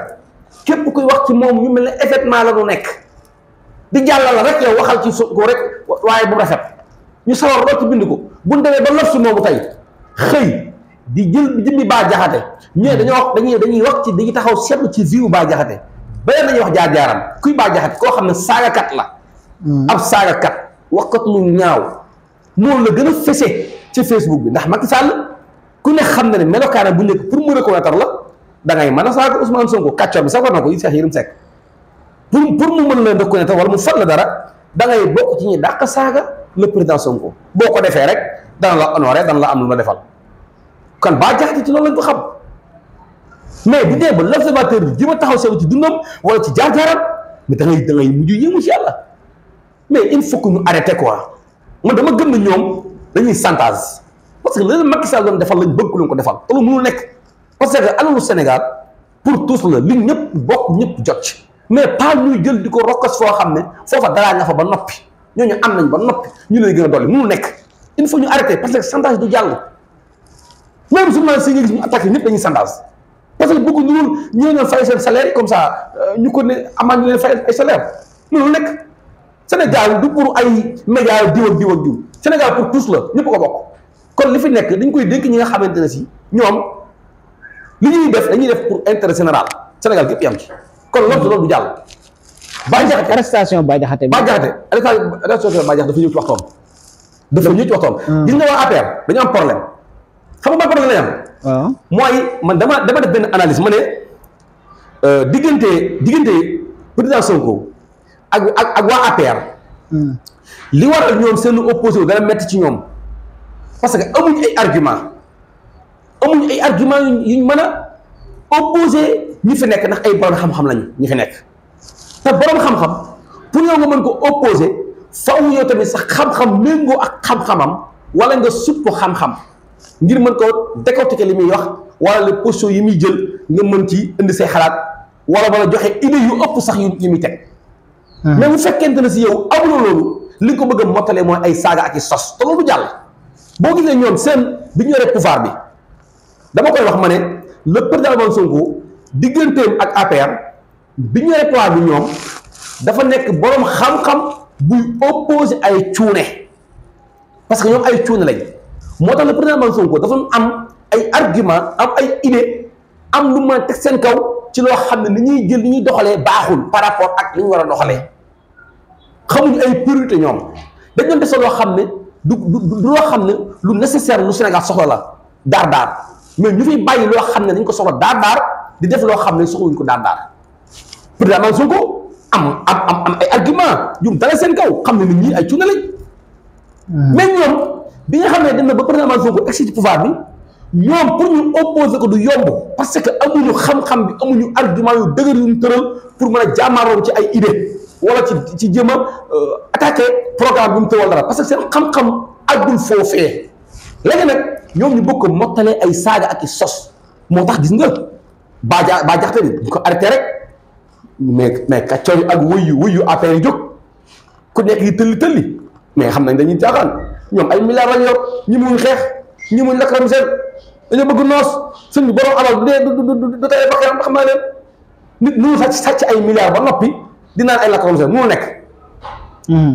képp kuy wax ci moom ñu mel ne effectivement la ñu nekk di jàllal rek yow waxal ci ko rek waaye bu rafet ñu sawar lool ci bind ko bu ñu demee ba lof si moomu tey xëy di jëmmi Bah Diakhaté ñooy dañuy wax ci dañuy taxaw seetlu ci vie Bah Diakhaté beneen dañuy wax jaar-jaaram kuy Bah Diakhaté koo xam ne saagakat la ab saagakat waxkat lu ñaaw moom la gën a fese ci Facebook bi ndax Macky Sall ku ne xam na ne melokaana bu njëkk pour mu reconnaître la da ngay mën a saaga Ousmane Sonko kàccoor bi sax war na ko Cheikh Yérim Seck pour mu mën la reconnaître wala mu fal la dara da ngay bokk ci ñi dàq saaga le président Sonko boo ko defee rek dana la honoré dana la am lu la defal kon Bah Diakhaté ci loolu lañ ko xam mais bu dee ba l'observateur bi jëm a taxaw sew ci dundam wala ci jaar-jaaram mais da ngay mujj yëngu ci yàlla mais il faut que ñu arrêté quoi man dama gëm na ñoom dañuy chantage parce que leneen Macky Sall doon defal lañ bëgg ku leen ko defal te lu mënul nekk parce que alalu Sénégal pour tous la li ñëpp bokk ñëpp jot ci mais pas ñuy jël di ko rokkas foo xam ne foofa daraa nga fa ba noppi ñooñu am nañ ba noppi ñu leen gën a dolli mënul nekk il faut ñu arrêter parce que chantage du jàll même journaliste yi nga gis ñu attaqué ñëpp dañuy chantage parce que bëgg ñu leen fay seen salaire comme ça ñu ko ne amaan ñu leen fay ay salaire mënul nekk Sénégal du pour ay médias diw ak diw ak diw Sénégal pour tous la ñëpp ko bokk kon li fi nekk dañ koy dénk ñi nga xamante ne si ñoom li ñuy def dañuy def pour intérêt général Sénégal gépp yam ci kon loolu du jàll. Bah Diakhaté arrestation Bah Diakhaté arrestation Bah Diakhaté dafa ñëw ci waxtoom dafa ñëw ci waxtoom gis nga waa APR dañu am problème xam nga ban problème lañ am waaw mooy man dama def benn analyse ma ne diggante président Sonko ak waa APR li waral ñoom seen opposé wu dana metti ci ñoom parce que amuñ ay argument yuñ mën a opposé ñi fi nekk ndax ay borom xam-xam lañu ñi fi nekk te borom xam-xam pour yow nga mën ko opposé faw yow tamit sax xam-xam méngoo ak xam-xamam wala nga sut ko xam-xam ngir mën ko décortiquer li muy wax wala les positions yi muy jël nga mën ci indi say xalaat wala joxe idée yu ëpp sax yu muy teg mais bu fekkente ne si yow amuloo loolu li nga ko bëgg a mottalee mooy ay saaga ak i sos te loolu jàll boo gisee ñoom seen bi ñu yore pouvoir bi dama koy wax ma ne le président Ousmane Sonko digganteem ak APR bi ñu yore pouvoir bi ñoom dafa nekk borom xam-xam buy opposé ay cuune parce que ñoom ay cuune lañ moo tax le président Ousmane Sonko dafa am ay argument am ay idée am lu mën a teg seen kaw ci loo xam ne ni ñuy jël li ñuy doxalee baaxul par rapport ak li ñu war a doxalee xamuñu ay priorité ñoom dañ doon dese loo xam ne du loo xam ne lu nécessaire lu Sénégal soxla la daar mais ñu fiy bàyyi loo xam ne dañ ko soxla daar di def loo xam ne soxlawuñ ko daar président Ousmane Sonko am ay argument yu dale seen kaw xam ne nit ñi ay cuune lañ mais ñoom bi nga xam ne dem na ba président Ousmane Sonko egsi ci pouvoir bi ñoom pour ñu opposer ko du yomb parce que amuñu xam-xam bi amuñu argument yu dëgër yu ñu tëral pour mën a jàmmaaroon ci ay idée wala ci jéem a attaqué programme bi mu tëwal dara parce que seen xam-xam àggul foofee léegi nag ñoom ñu bëgg ko mottalee ay saaga ak i sos moo tax gis nga Bah Diakhaté bi ñu ko arrêté rek mais kàccoor yi ak wëyu affaire yi jóg ku nekk yi tëlli mais xam nañ dañuy jaaxaan ñoom ay milliards lañ yor ñi muy xeex ñi muy lakram seen dañoo bëgg noos suñ bi borom alal bu dee du tey ba xam naa leen nit mënu sàcc ay milliards ba noppi di naan ay lakram seen mënu nekk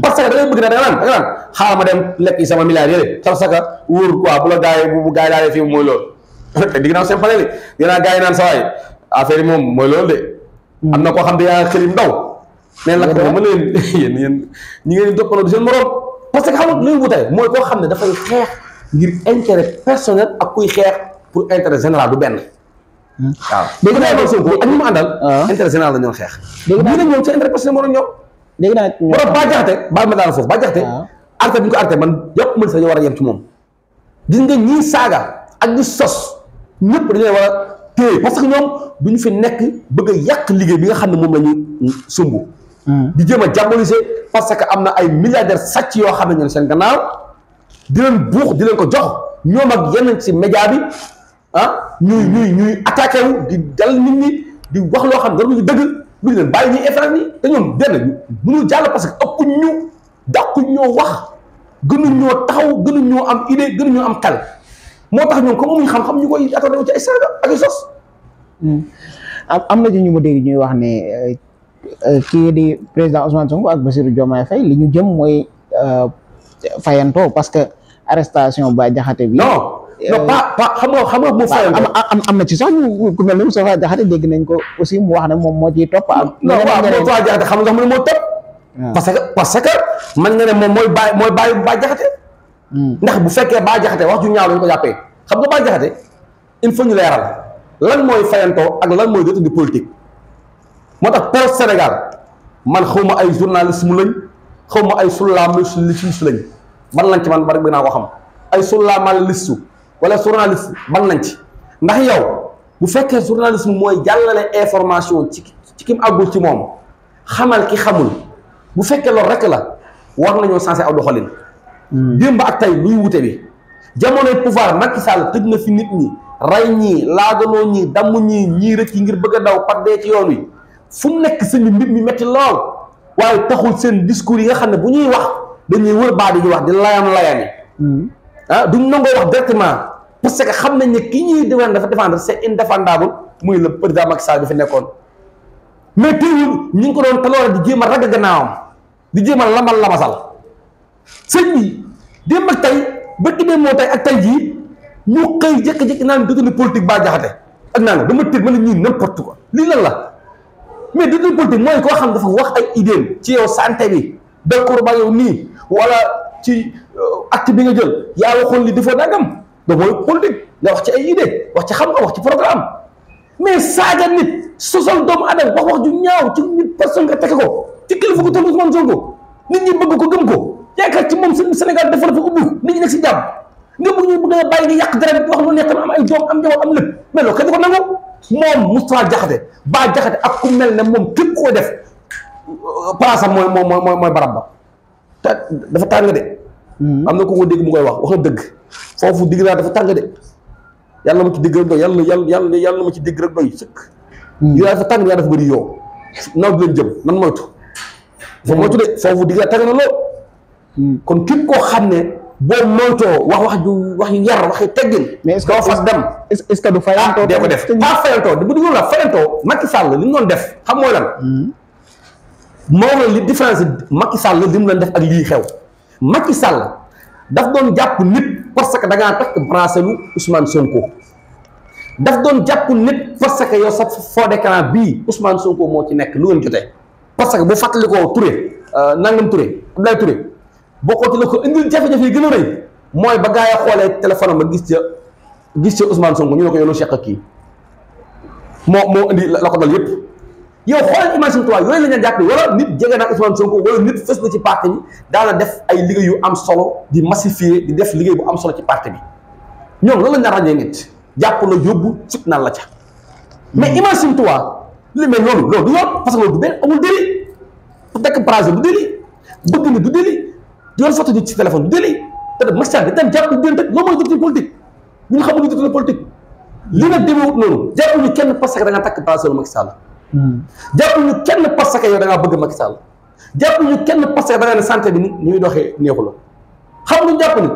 parce que da ngay bëgg na da nga naan xaaral ma dem lekk yi sama milliards yële parce que wóor quoi bu la gars yi bu gars yi daal fii mooy loolu te digg naa seen pale li dinaa gars yi naan sa waay affaire yi moom mooy loolu de am na koo xam ne yaa xëlim ndaw neen lakk ma leen yéen ñi ngeen doppaloo du seen morom parce que xam nga lu ñu wutee mooy koo xam ne dafay xeex ngir intérêt personnel ak kuy xeex pour intérêt général du benn waaw dégg naa loolu Sonko ak ñu mu àndal intérêt général la ñoon xeex ñu ne ñoom ci intérêt personnel moo doon ñëw dégg naa borom Bah Diakhaté baal ma daal foofu Bah Diakhaté arrêté bi ñu ko arrêté man yëpp mën si dañoo war a yem ci moom gis nga ñii saaga ak di sos ñëpp dañu war a téye parce que ñoom duñu fi nekk bëgg a yàq liggéey bi nga xam ne moom la ñu sumb di jéem a diaboliser parce que am na ay milliardaires sàcc yoo xam ne ñoom seen gannaaw di leen buux di leen ko jox ñoom ak yenn ci média bi ñuy attaqué wu di dal nit ñi di wax loo xam ne dañu dëgg duñu leen bàyyi ñuy effract ni te ñoom benn mënul jàll parce que ëpp ñu dàqu ñoo wax gënuñ ñoo taxaw gënuñ ñoo am idée gënuñ ñoo am xel moo tax ñoom comme amuñ xam-xam ñu koy attardé wu ci ay saaga ak ay sos am na ci ñu ma dégg ñuy wax ne kii di président Ousmane Sonko ak Bassirou Diomaye Faye li ñu jëm mooy fayantoo parce que arrestation Bah Diakhaté bi non pas xam nga mu fayantoo am na ci sax ñu ku mel ne Moustapha Diakhaté dégg nañ ko aussi mu wax ne moom moo ciy topp ak non waaw Moustapha Diakhaté xam nga mu ne moo topp parce que man nga ne moom mooy bàyyi Bah Diakhaté ndax bu fekkee Bah Diakhaté wax ju ñaaw lañu ko jàppee xam nga Bah Diakhaté il faut ñu leeral lan mooy fayantoo ak lan mooy détenu politique moo tax presse Sénégal man xaw ma ay journaliste mu lañ xaw ma ay journaliste lañ ban lañ ci man ba rek naa ko xam ay journaliste wala journaliste ban lañ ci ndax yow bu fekkee journaliste mooy jàllale information ci kim àggul ci moom xamal ki xamul bu fekkee loolu rek la war nañoo sensé aw doxalin démb ak tey luy wute bi jamonoy pouvoir Macky Sall tëj na fi nit ñi rey ñii laaganoo ñii damm ñii rëcc ngir bëgg a daw par dee ci yoon wi fu mu nekk seen mbir mi métti lool waaye taxul seen discours yi nga xam ne bu ñuy wax dañuy wër baa di wax di layani duñ nangoo wax directement parce que xam nañ ne ki ñuy défendre c'est indéfendable muy le président Macky Sall bi fi nekkoon mais teewul ñu ngi ko doon taloore di jéem a ragg gannaawam di jéem a lamasal sëñ bi démb ak tey ba tibee moo tey ak tey jii ñu xëy jékki-jékki naan détenu politique Bah Diakhaté ak naan dama tëj ma ne ñii n'importe quoi lii lan la mais détenu politique mooy koo xam dafa wax ay idéem ci yow santé bi d'accord ba yow nii wala ci acte bi nga jël yaa waxoon li defoo nangam da mooy politique nga wax ci ay idée wax ci xam-xam wax ci programme mais saaga nit sosal doomu adama wax ju ñaaw ci nit personne nga teg ko ci kilifa ko toll Ousmane Sonko nit ñi bëgg ko gëm ko yaakaar ci moom Sénégal dafa dafa ubbi nit ñi nekk si jàmm nga bëgg a bàyyi nga yàq dara bi wax lu nekk am ay doom am njaboot am lépp mais loolu kenn du ko nangu moom Moustapha Diakhaté Bah Diakhaté ak ku mel ne moom képp koo def place am mooy barab ba te dafa tàng de am na ko nga dégg mu koy wax na dëgg foofu digg naa dafa tàng de yàlla ma ci dégg rek doy yàlla ma ci dégg rek doy sëkk yaa dafa tàng yaa dafa bëri yow naw di leen jëm nan moytu dafa moytu de foofu digg naa tàng na lool kon képp koo xam ne boo moytoo wax yu yar wax yu teggin mais est-ce doo fas dem est-ce que du fayantoo dee ko def pas fayantoo bu dugg la fayantoo Macky Sall li mu doon def xam mooy lan moo la li différence Macky Sall li mu doon def ak lii xew Macky Sall daf doon jàpp nit parce que da ngaa takk bracelet lu Ousmane Sonko daf doon jàpp nit parce que yow sa fond d'écran bii Ousmane Sonko moo ci nekk lu ngeen jotee parce que bu fàttali ko Touré nangam Touré Abdoulaye Touré bokkoo ci la ko indil jafe-jafe yi gën a rëy mooy ba gaa yi xoolee téléphone am ba gis ca Ousmane Sonko ñu ne ko yow lu seq kii moo indi la ko dal yépp yow xoolal imagine toi yooyu la ñu jàpp wala nit jege na Ousmane Sonko wala nit fës na ci parti bi daana def ay liggéey yu am solo di massifier di def liggéey bu am solo ci parti bi ñoom loolu la ñu ràññee nit jàpp la yóbbu cib naan la ca mais imagine toi li mel loolu du yoon parce que loolu du benn amul délit dekk brase du délit bëgg ni du délit yoon photo nit ci téléphone du délit te Macky Sall dañ jàpp di tëj loolu mooy détenu politique ñu nga xamul détenu politique li nga demeewut noonu jàppuñu kenn parce que da nga takk brase Macky Sall jàppuñu kenn parce que yow da ngaa bëgg Macky Sall jàppuñu kenn parce que da nga ne santé bi ni muy doxee neexu la xam nga jàpp nit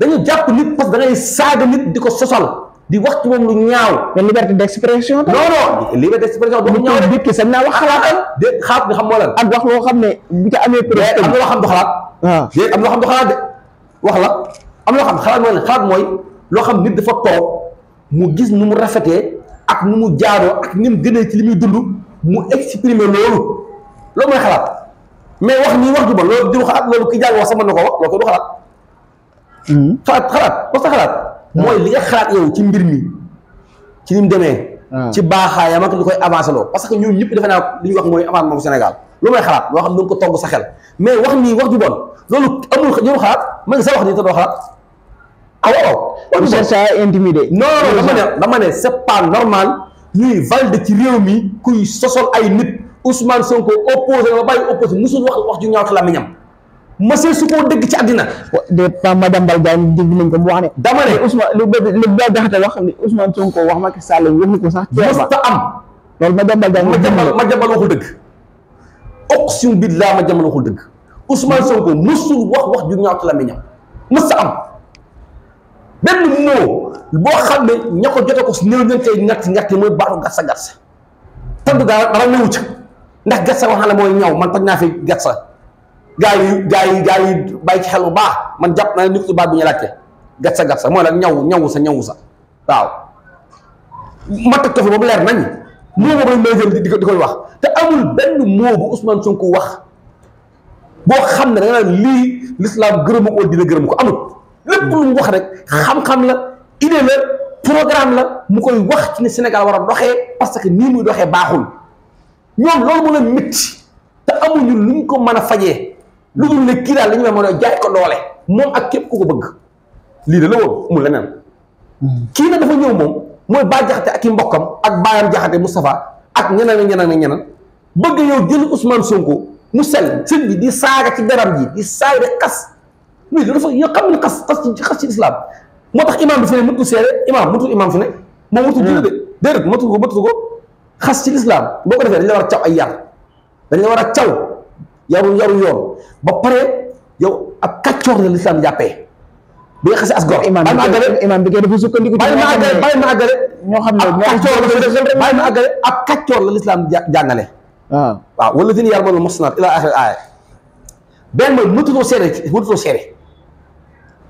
dañu jàpp nit parce que da ngay saaga nit di ko sosal di wax ci moom lu ñaaw. mais liberté d'expression. non liberté d'expression du ñaaw nit ki sañ naa wax xalaatam. de xalaat bi xam moo lan ak wax loo xam ne bu ca amee preuve am na loo xam du xalaat de am na loo xam du xalaat de wax la am na loo xam xalaat mooy lan xalaat mooy loo xam nit dafa toog mu gis nu mu rafetee ak nu mu jaadoo ak ni mu gënee ci li muy dund mu exprimer loolu mooy xalaat mais wax nii wax ju bon loolu di xalaat loolu ki jàng wax sama na ko wax loolu ko du xalaat xalaat parce que xalaat mooy li nga xalaat yow ci mbir mi ci ni mu demee ci baaxaayam ak li koy avancé loo parce que ñun ñëpp defe naa li ñuy wax mooy avancement bu Sénégal lu may xalaat loo xam ne nga ko togg sa xel mais wax nii wax ju bon loolu amul ñëw xalaat ma ngi sa wax nii te doo xalaat waaw on cherche à intimider non dama ne c'est pas normal ñuy valider ci réew mi kuy sosol ay nit Ousmane Sonko opposé ba bàyyi opposé musul wax ju ñaaw ci làmmiñam monsieur su ko dégg ci àddina de pa madame Baldiane dégg nañ ko mu wax ne dama ne Ousmane lu Bah Diakhaté wax ni Ousmane Sonko wax Macky Sall waxu ko sax mësta am loolu madame Baldiane ma jambal waxul dëgg oqsim billah ma jambal waxul dëgg Ousmane Sonko musul wax ju ñaaw ci làmmiñam mësta am benn moo boo xam ne ña ko jote ko si néew ñan tey ngatti mooy baatu gatsa tëdd dara newu ca ndax gatsa wax na la mooy ñaw man toj naa fi gatsa gaa yi bàyyi ci xel bu baax man jàpp naa ne ni ko baat bi ñu laajte gatsa mooy la ñaw sa waaw ma teg ko fi ba mu leer nañ moo boobu may jël di koy wax te amul benn moo bu Ousmane Sonko wax boo xam ne da nga naan lii l'islam gërëmu ko dina gërëm ko amul lépp lu mu wax rek xam-xam la idée la programme la mu koy wax ci ne Sénégal war a doxee parce que nii muy doxee baaxul ñoom loolu mu leen métti te amuñu luñ ko mën a fajee lu dul ne kii daal li ñu mën a jaay ko doole moom ak képp ku ko bëgg lii de la woon amul leneen kii nag dafa ñëw moom mooy Bah Diakhaté ak i mbokkam ak baayam Diakhaté Moustapha ak ñeneen bëgg yow jël Ousmane Sonko mu sell sëñ bi di saaga ci deram ji di saaga xas mais dafa yoo xam ne xas ci islam moo tax imam bi fi ne mëtul seere imam mëtul imam fi ne moom mëtul julli de déedéet mëtul ko xas ci lislaam boo ko defee dañ la war a caw ay yar dañ la war a caw yaru yoon ba pare yow ab kàccoor la lislaam jàppee bi nga xasee as gor imam bi kay dafa sukkandiku bàyyi ma àggale ñoo xam ne bàyyi ma àggale ab kàccoor la lislaam jàngale waaw wala dina yar moom mosnaat ila axir aaya benn mooy mëtutoo seere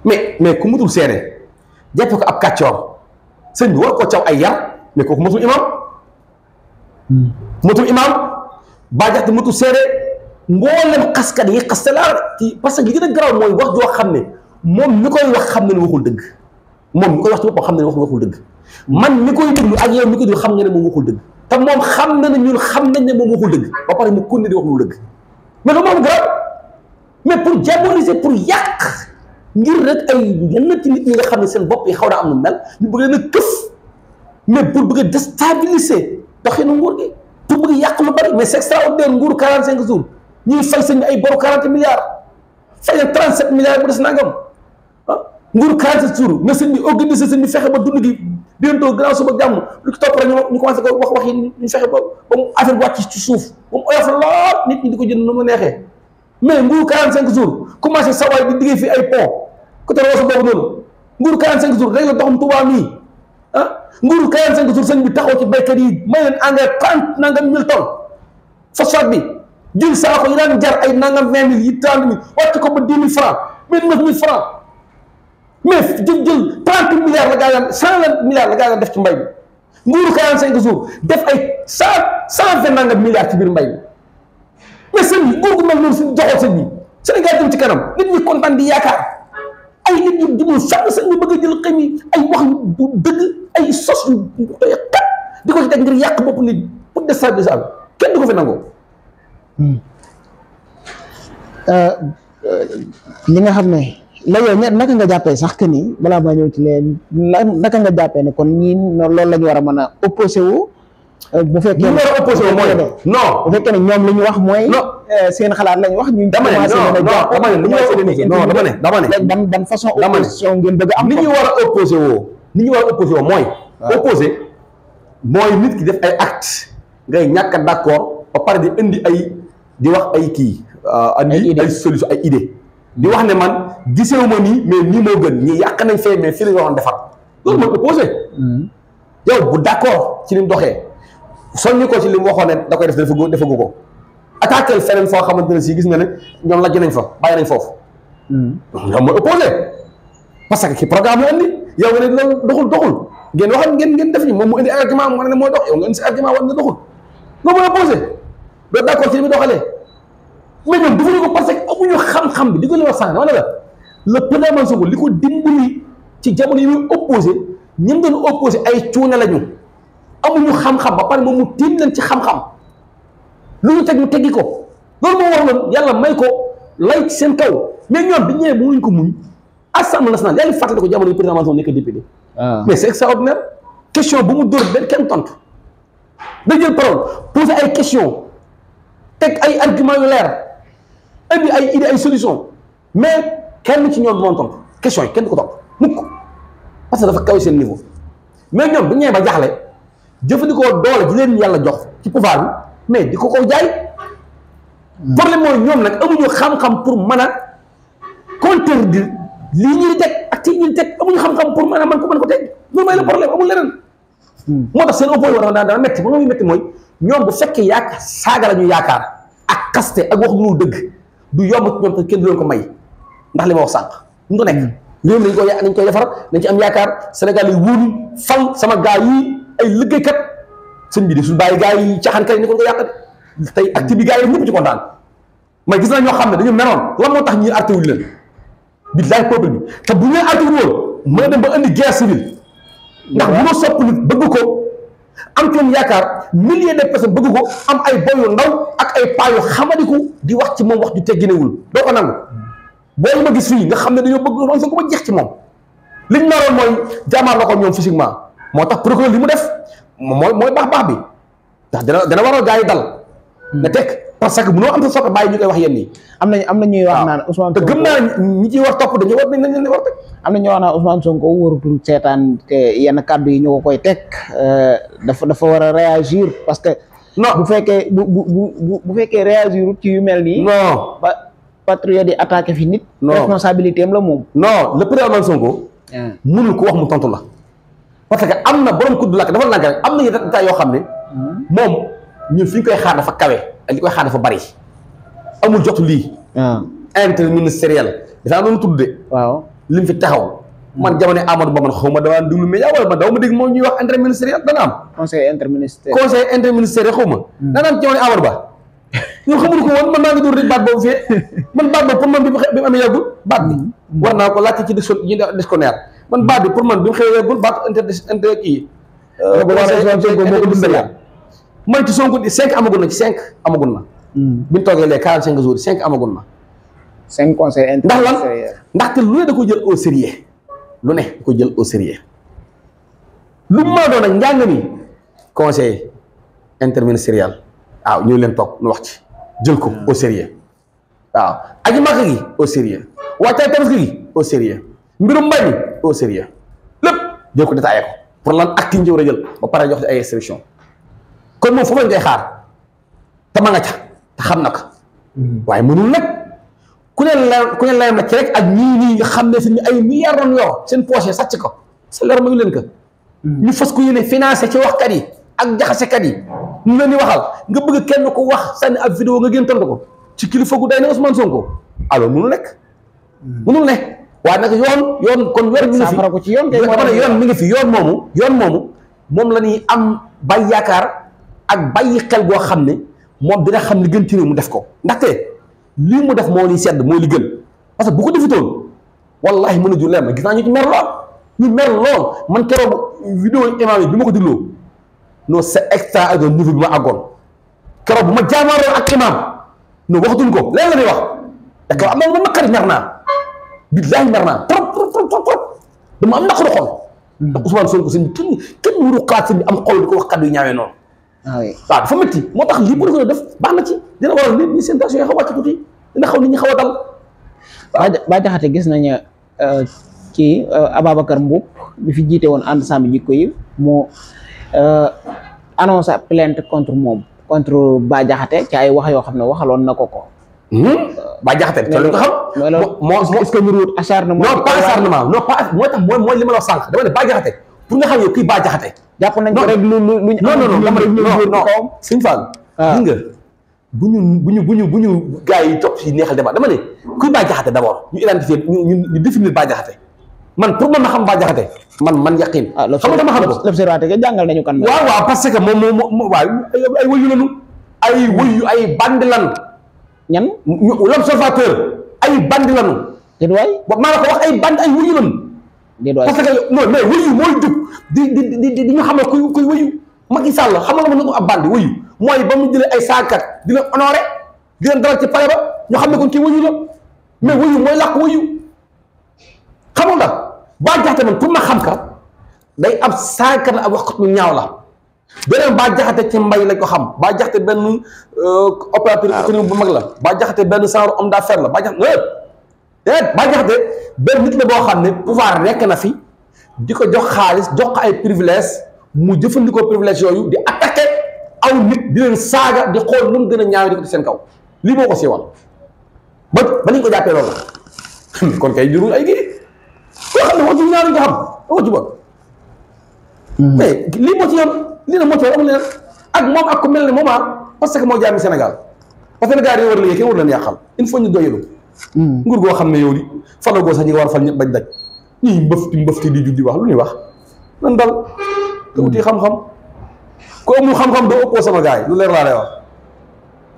mais ku mëtul seere jàppe ko ab kàccoor sëñ bi war koo caw ay yar mais kooku mëtul imam baa jaxte mëtul seere mboolem xaskat yi xaste laa parce que li gën a garaaw mooy wax joo xam ne moom mi koy wax xam ne ne waxul dëgg moom mi koy wax ci boppam xam ne ne waxul dëgg man mi koy déglu ak yow mi koy déglu xam nga ne moom waxul dëgg te moom xam na ne ñun xam nañ ne moom waxul dëgg ba pare mu continuer di wax lu dëgg mais loolu moom garaaw mais pour diaboliser pour yàq ngir rek ay yenn ci nit ñi nga xam ne seen bopp yi xaw na am na mel ñu bëgg leen a këf mais pour bëgg a déstabiliser doxinu nguur gi pour bëgg yàq lu bari mais c'est extraordinaire nguuru 45 jours ñuy fay sëñ bi ay boru 40 milliards fay na 37 milliards bu des nangam nguuru 47 jours mais sëñ bi organisé sëñ bi fexe ba dund gi bientôt gannaaw suba jàmm lu ko topp rek ñu commencé ko wax yi ñu fexe ba mu affaire bi wàcc ci suuf ba mu oyof lool nit ñi di ko jënd nu mu neexee mais nguuru 45 jours commencé sawaay di diggee fii ay pont côté Rosso boobu noonu nguuru 45 jours rek la doxum Touba mii nguuru 45 jours sëñ bi taxaw ci béykat yi may leen engrais 30 nangam 1000 tonnes phosphate bi jël saako yi daan jar ay nangam 20 000 yi 30 000 wàcc ko ba 10 000 francs 9 000 francs mais jël 30 milliards la gaa daan 100 milliards la gaa daan def ci mbay bi nguuru 45 jours def ay 120 nangam milliards ci biir mbay bi mais sëñ bi nguur gu mel noonu suñu joxoo sëñ bi Sénégal jëm ci kanam nit ñi kontaan di yaakaar ay nit ñi dimul fenn sëñ bi bëgg a jël xëy mi ay wax yu dëgg ay sos yu doy kat di ko ci teg ngir yàq bopp nit pour déstabiliser kenn du ko fi nangoo. li nga xam ne la yow naka nga jàppee sax que ni balaa maa ñëw ci leen naka nga jàppee ne kon ñii loolu la ñu war a mën a opposé wu. bu fekkee ñu war a opposé wu mooy non bu fekkee ne ñoom li ñu wax mooy. seen xalaat lañ wax ñu. dama ne ban façon opposition ngeen bëgg am. ni ñu war a opposé woo mooy. opposé mooy nit ki def ay acte ngay ñàkk a d'accord ba pare di indi ay di wax ay kii. andi ay solution ay idée di wax ne man gisewuma nii mais nii moo gën ñii yàq nañ fee mais fii la ñu waxoon defar loolu mooy opposé yow bu d'accord ci li mu doxee soññu ko ci li mu waxoon ne da koy def defagu ko attaqué feneen foo xamante ne si gis nga ne ñoom lajj nañ fa bàyyi nañ foofu loolu mooy opposé parce que ki programme la andi yow nga ne loolu doxul ngeen waxal ngeen def ñi moom mu indi argument mu ne mooy dox yow nga indi si argument war na doxul loolu mooy opposé doo d'accord ci li mu doxalee mais ñoom defuñu ko parce que amuñu xam-xam bi di ko li wax sànq dama ne la le président Ousmane Sonko li ko dimbali ci jamono yi muy opposé ñun doon opposé ay cuune lañu amuñu xam-xam ba pare moom mu tiim leen ci xam-xam lu ñu teg ñu teggi ko loolu moo waroon yàlla may ko lay ci seen kaw mais ñoom bi ñëwee mënuñ ko muñ assemblée nationale yaa ngi fàttali ko jamono yi président Ousmane Sonko nekk député mais c'est extraordinaire question bu mu dóor benn kenn tontu da jël parole posé ay question teg ay argument yu leer indi ay idée ay solution mais kenn ci ñoom du moom tontu question yi kenn du ko tontu mukk parce que dafa kaw seen niveau mais ñoom bu ñëwee ba jaaxle jëfandikoo doole ji leen yàlla jox ci pouvoir bi mais di ko jaay problème mooy ñoom nag amuñu xam-xam pour mën a contredire lii ñuy teg ak ci ñuy teg amuñu xam-xam pour mën a mën ko teg loolu mooy le problème amul leneen moo tax seen opposition war dana métti ba nga muy métti mooy ñoom bu fekkee yaakaar saaga la ñu yaakaar ak kaste ak wax lu dëgg du yomb ci ñoom te kenn du leen ko may ndax li ma wax sànq ñu ko nekk réew mi dañ koy defar dañ ci am yaakaar Sénégal yi wóolu fal sama gaa yi ay liggéeykat sëñ bi di suñu bàyyi gaa yi caaxaankat yi ni ko yàq tey acte bi gaa yi ñëpp ci kontaan mais gis naa ñoo xam ne dañu meroon lan moo tax ñi arté wuñu leen billaay peuple bi te bu ñu leen arté woon mën a dem ba indi guerre civile ndax bu ma sopp nit bëgg ko am ci moom yaakaar milliers de personnes bëgg ko am ay boy yu ndaw ak ay paa yu xamadiku di wax ci moom wax ju tegginewul doo ko nangu boo yi ma gis fii nga xam ne dañoo bëgg Ousmane Sonko ba jeex ci moom liñ naroon mooy jàmmaar la ko ñoom physiquement moo tax procureur li mu def mooy baax bi ndax dana waral gaa yi dal nga teg parce que mënoo am sa soppe bàyyi ñu koy wax yenn yi. am na ñuy wax naan Ousmane te gëm naa ñi ciy war topp dañu war nañ war teg. am na ñuy wax naan Ousmane Sonko waratul seetaan yenn kàddu yi ñu ko koy teg dafa war a réagir parce que. non bu fekkee bu fekkee réagir ci yu mel nii. non ba patriote yi attaqué fi nit. non responsabilité am la moom. non le président Ousmane Sonko. mënul ko wax mu tontu la. parce que am na borom kudd lakk dafa nànk rek am na yenn détails yoo xam ne. moom ñun fi ñu koy xaar dafa kawe ak li koy xaar dafa bari. amul jotu lii. interministériel. dafa am lu tudd de. waaw li mu fi taxaw. man jamono Amadou Ba man xaw ma dama déglu média wala man dama ma dégg moom ñuy wax interministériel dana am. conseil interministériel xaw ma. dana am jamono Amadou Ba. ñoo xamul ko woon man maa ngi dóor rek baat boobu fee man baat boobu pour man bi mu amee yàggul baat bi. war naa ko laajte ci dictionnaire man baat bi pour man bi mu xëy yàggul baat inter kii. moo ko dundal man ci Sonko di 5 amagul na ci 5 amagul na. bi ñu toogee les 45 jours 5 amagul na. 5 conseil interministériel. ndaxte lu ne da ko jël au sérieux lu ne da ko jël au sérieux lu mu mën a doon nag njàng mi conseil interministériel waaw ñëw leen toog nu wax ci jël ko au sérieux waaw aji màkk gi au sérieux wàccaay tabaski gi au sérieux mbirum mbay mi au sérieux lépp jël ko détaillé ko pour lan acte yi ñu war a jël ba pare jox ci ay instruction kon moom foofu lañ koy xaar te ma nga ca te xam na ko waaye mënul nag ku ne layam na ci rek ak ñii nga xam ne si ay milliards doon yor seen poche sàcc ko sa leer mayu leen ko ñu fas ko yéene financé ci waxkat yi ak jaxasekat yi ñu leen di waxal nga bëgg kenn ko wax sànni ab vidéo nga gën tontu ko ci kilifa gu day na Ousmane Sonko alors mënul nekk mënul ne waaye nag yoon kon wer mi ngi fi ko ci yoon yoon mi ngi fi yoon moomu moom la ñuy am bàyyi yaakaar ak bàyyi xel goo xam ne moom dina xam li gën ci réew mu def ko ndaxte lii mu def moo li sedd moo li gën parce que bu ko defutoon wallahi mën a jur leer na gis naa ñu ci mer lool man keroog vidéo imam yi bi ma ko dégloo non c'est extraordinaire niveau bi ma àggoon keroog bu ma jaamaaroon ak imam non waxatuñ ko léegi la ñuy wax parce que am na ma naqari mer naa billaahi mer naa trop dama am naqaru xol ndax Ousmane Sonko sëñ bi kenn waru xalaat sëñ bi am xol di ko wax kaddu yu ñaawee noonu waaw dafa métti moo tax lii bu ko def baax na ci dina waral nit ñi seen tension yi xaw a wàcc tuuti dina xaw nit ñi xaw a dal. Bah Diakhaté gis nañu ci Ababacar Mboup bi fi jiite woon ànd sàmm jikko yi moo annoncé plainte contre moom contre Bah Diakhaté ci ay wax yoo xam ne waxaloon na ko. Bah Diakhaté te lu nga xam. moo est-ce que ñu acharnement. non pas acharnement non pas mooy tax mooy li ma la wax sànq dama ne Bah Diakhaté pour nga xam yow kii Bah Diakhaté. jàpp nañ ko rek lu non Sëñ Fall gis nga bu ñu gars yi topp si neexal débat dama ne kuy Bah Diakhaté d'abord ñu identifier ñu définir Bah Diakhaté man pour man ma xam Bah Diakhaté man yaqin xam nga dama xam ko l'observateur jàngal nañu kan waaw parce que moom waaw ay wëyu lanu ay bandi lan ñan l'observateur ay bandi lanu déet waay maa la ko wax ay bandi ay wëyu lanu parce que non mais wëyu mooy jug di ñu xamal kuy wëyu Macky Sall xamal nga ma ne ko ab bandi wëyu mooy ba mu jëlee ay saagkat di leen honoré di leen dalal ci pare ba ñu xam ne kon kii wëyu la mais wëyu mooy làkk wëyu xamal nga Bah Diakhaté man pour ma xam ka day ab saagkat la ab waxkat lu ñaaw la beneen Bah Diakhaté ci mbay lañ ko xam Bah Diakhaté benn opérateur économique bu mag la Bah Diakhaté benn genre homme d'affaires la Bah Diakhaté benn nit la boo xam ne pouvoir nekk na fi di ko jox xaalis jox ko ay privilèges mu jëfandikoo privilèges yooyu di attaqué aw nit di leen saaga di xool lu mu gën a ñaaw di ko ci seen kaw lii moo ko siiwal ba nañ ko jàppee loolu kon kay jurul ay kii koo xam ne wax ju ñaaw lañ ko xam wax ju bon mais lii moo ci yam lii na moo ci war amul leen ak moom ak ku mel ne moom parce que moo jaami Sénégal parce que gars yi war liggéey kenn war leen yàqal il faut ñu doyelu nguur goo xam ne yow li falo goo sax ñi nga war a fal ñëpp bañ daj ñii mbëfti di juddi wax lu ñuy wax nan dal te uti xam-xam ku amul xam-xam doo ëppoo sama gars yi lu leer laa lay wax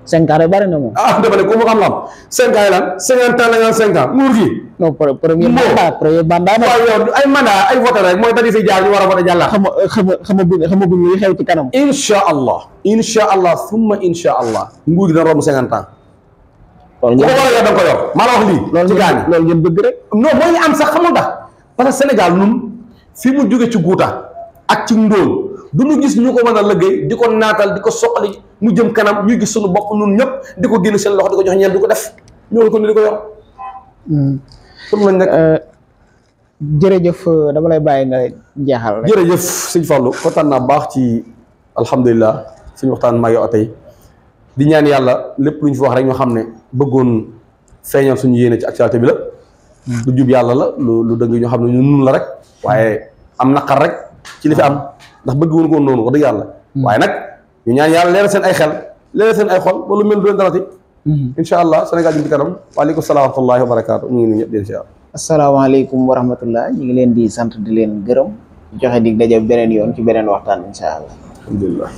5 ans bari na moom dama ne ku mu xam-xam 5 ans yi lan 50 ans la nga 5 ans nguur gi non premier mandat waaw yow ay mandat ay voté rek mooy dañu fi jaar ñu war a voté jàllaat xamaguñ li xew ci kanam insha allah summa insha allah nguur gi dana romb 50 ans loolu da nga ko yor maa la wax lii ci gaañ loolu ngeen bëgg rek non mooy am sax xamul tax parce que Sénégal nun fi mu jóge ci guuta ak ci ndóol du ñu gis ñu ko mën a liggéey di ko naatal di ko soqali mu jëm kanam ñuy gis suñu bopp nun ñëpp di ko génn seen loxo di ko jox ñeen di ko def ñoo ko ni di ko yor comme lañ nekk jërëjëf dama lay bàyyi nga jeexal rek. jërëjëf sëñ Fallou kontaan naa baax ci alhamdulilah suñu waxtaan maa yow tey di ñaan yàlla lépp lu ñu fi wax rek ñoo xam ne bëggoon feeñal suñu yéene ci actualité bi la lu jub yàlla la lu dëgg ñoo xam ne ñu nun la rek waaye am naqar rek ci li fi am ndax bëgg woon ko noonu wax dëgg yàlla waaye nag ñu ñaan yàlla leeral seen ay xel leeral seen ay xol ba lu mel du leen dalati incha allah Sénégal jëm ci kanam waaleykum salaam wa rahmatullahi wa barakaatu ñu ngi nuyu ñëpp di incha allah asalaamaaleykum wa rahmatullah ñu ngi leen di sant di leen gërëm joxe dig daje beneen yoon ci beneen waxtaan incha allah alhamdulilah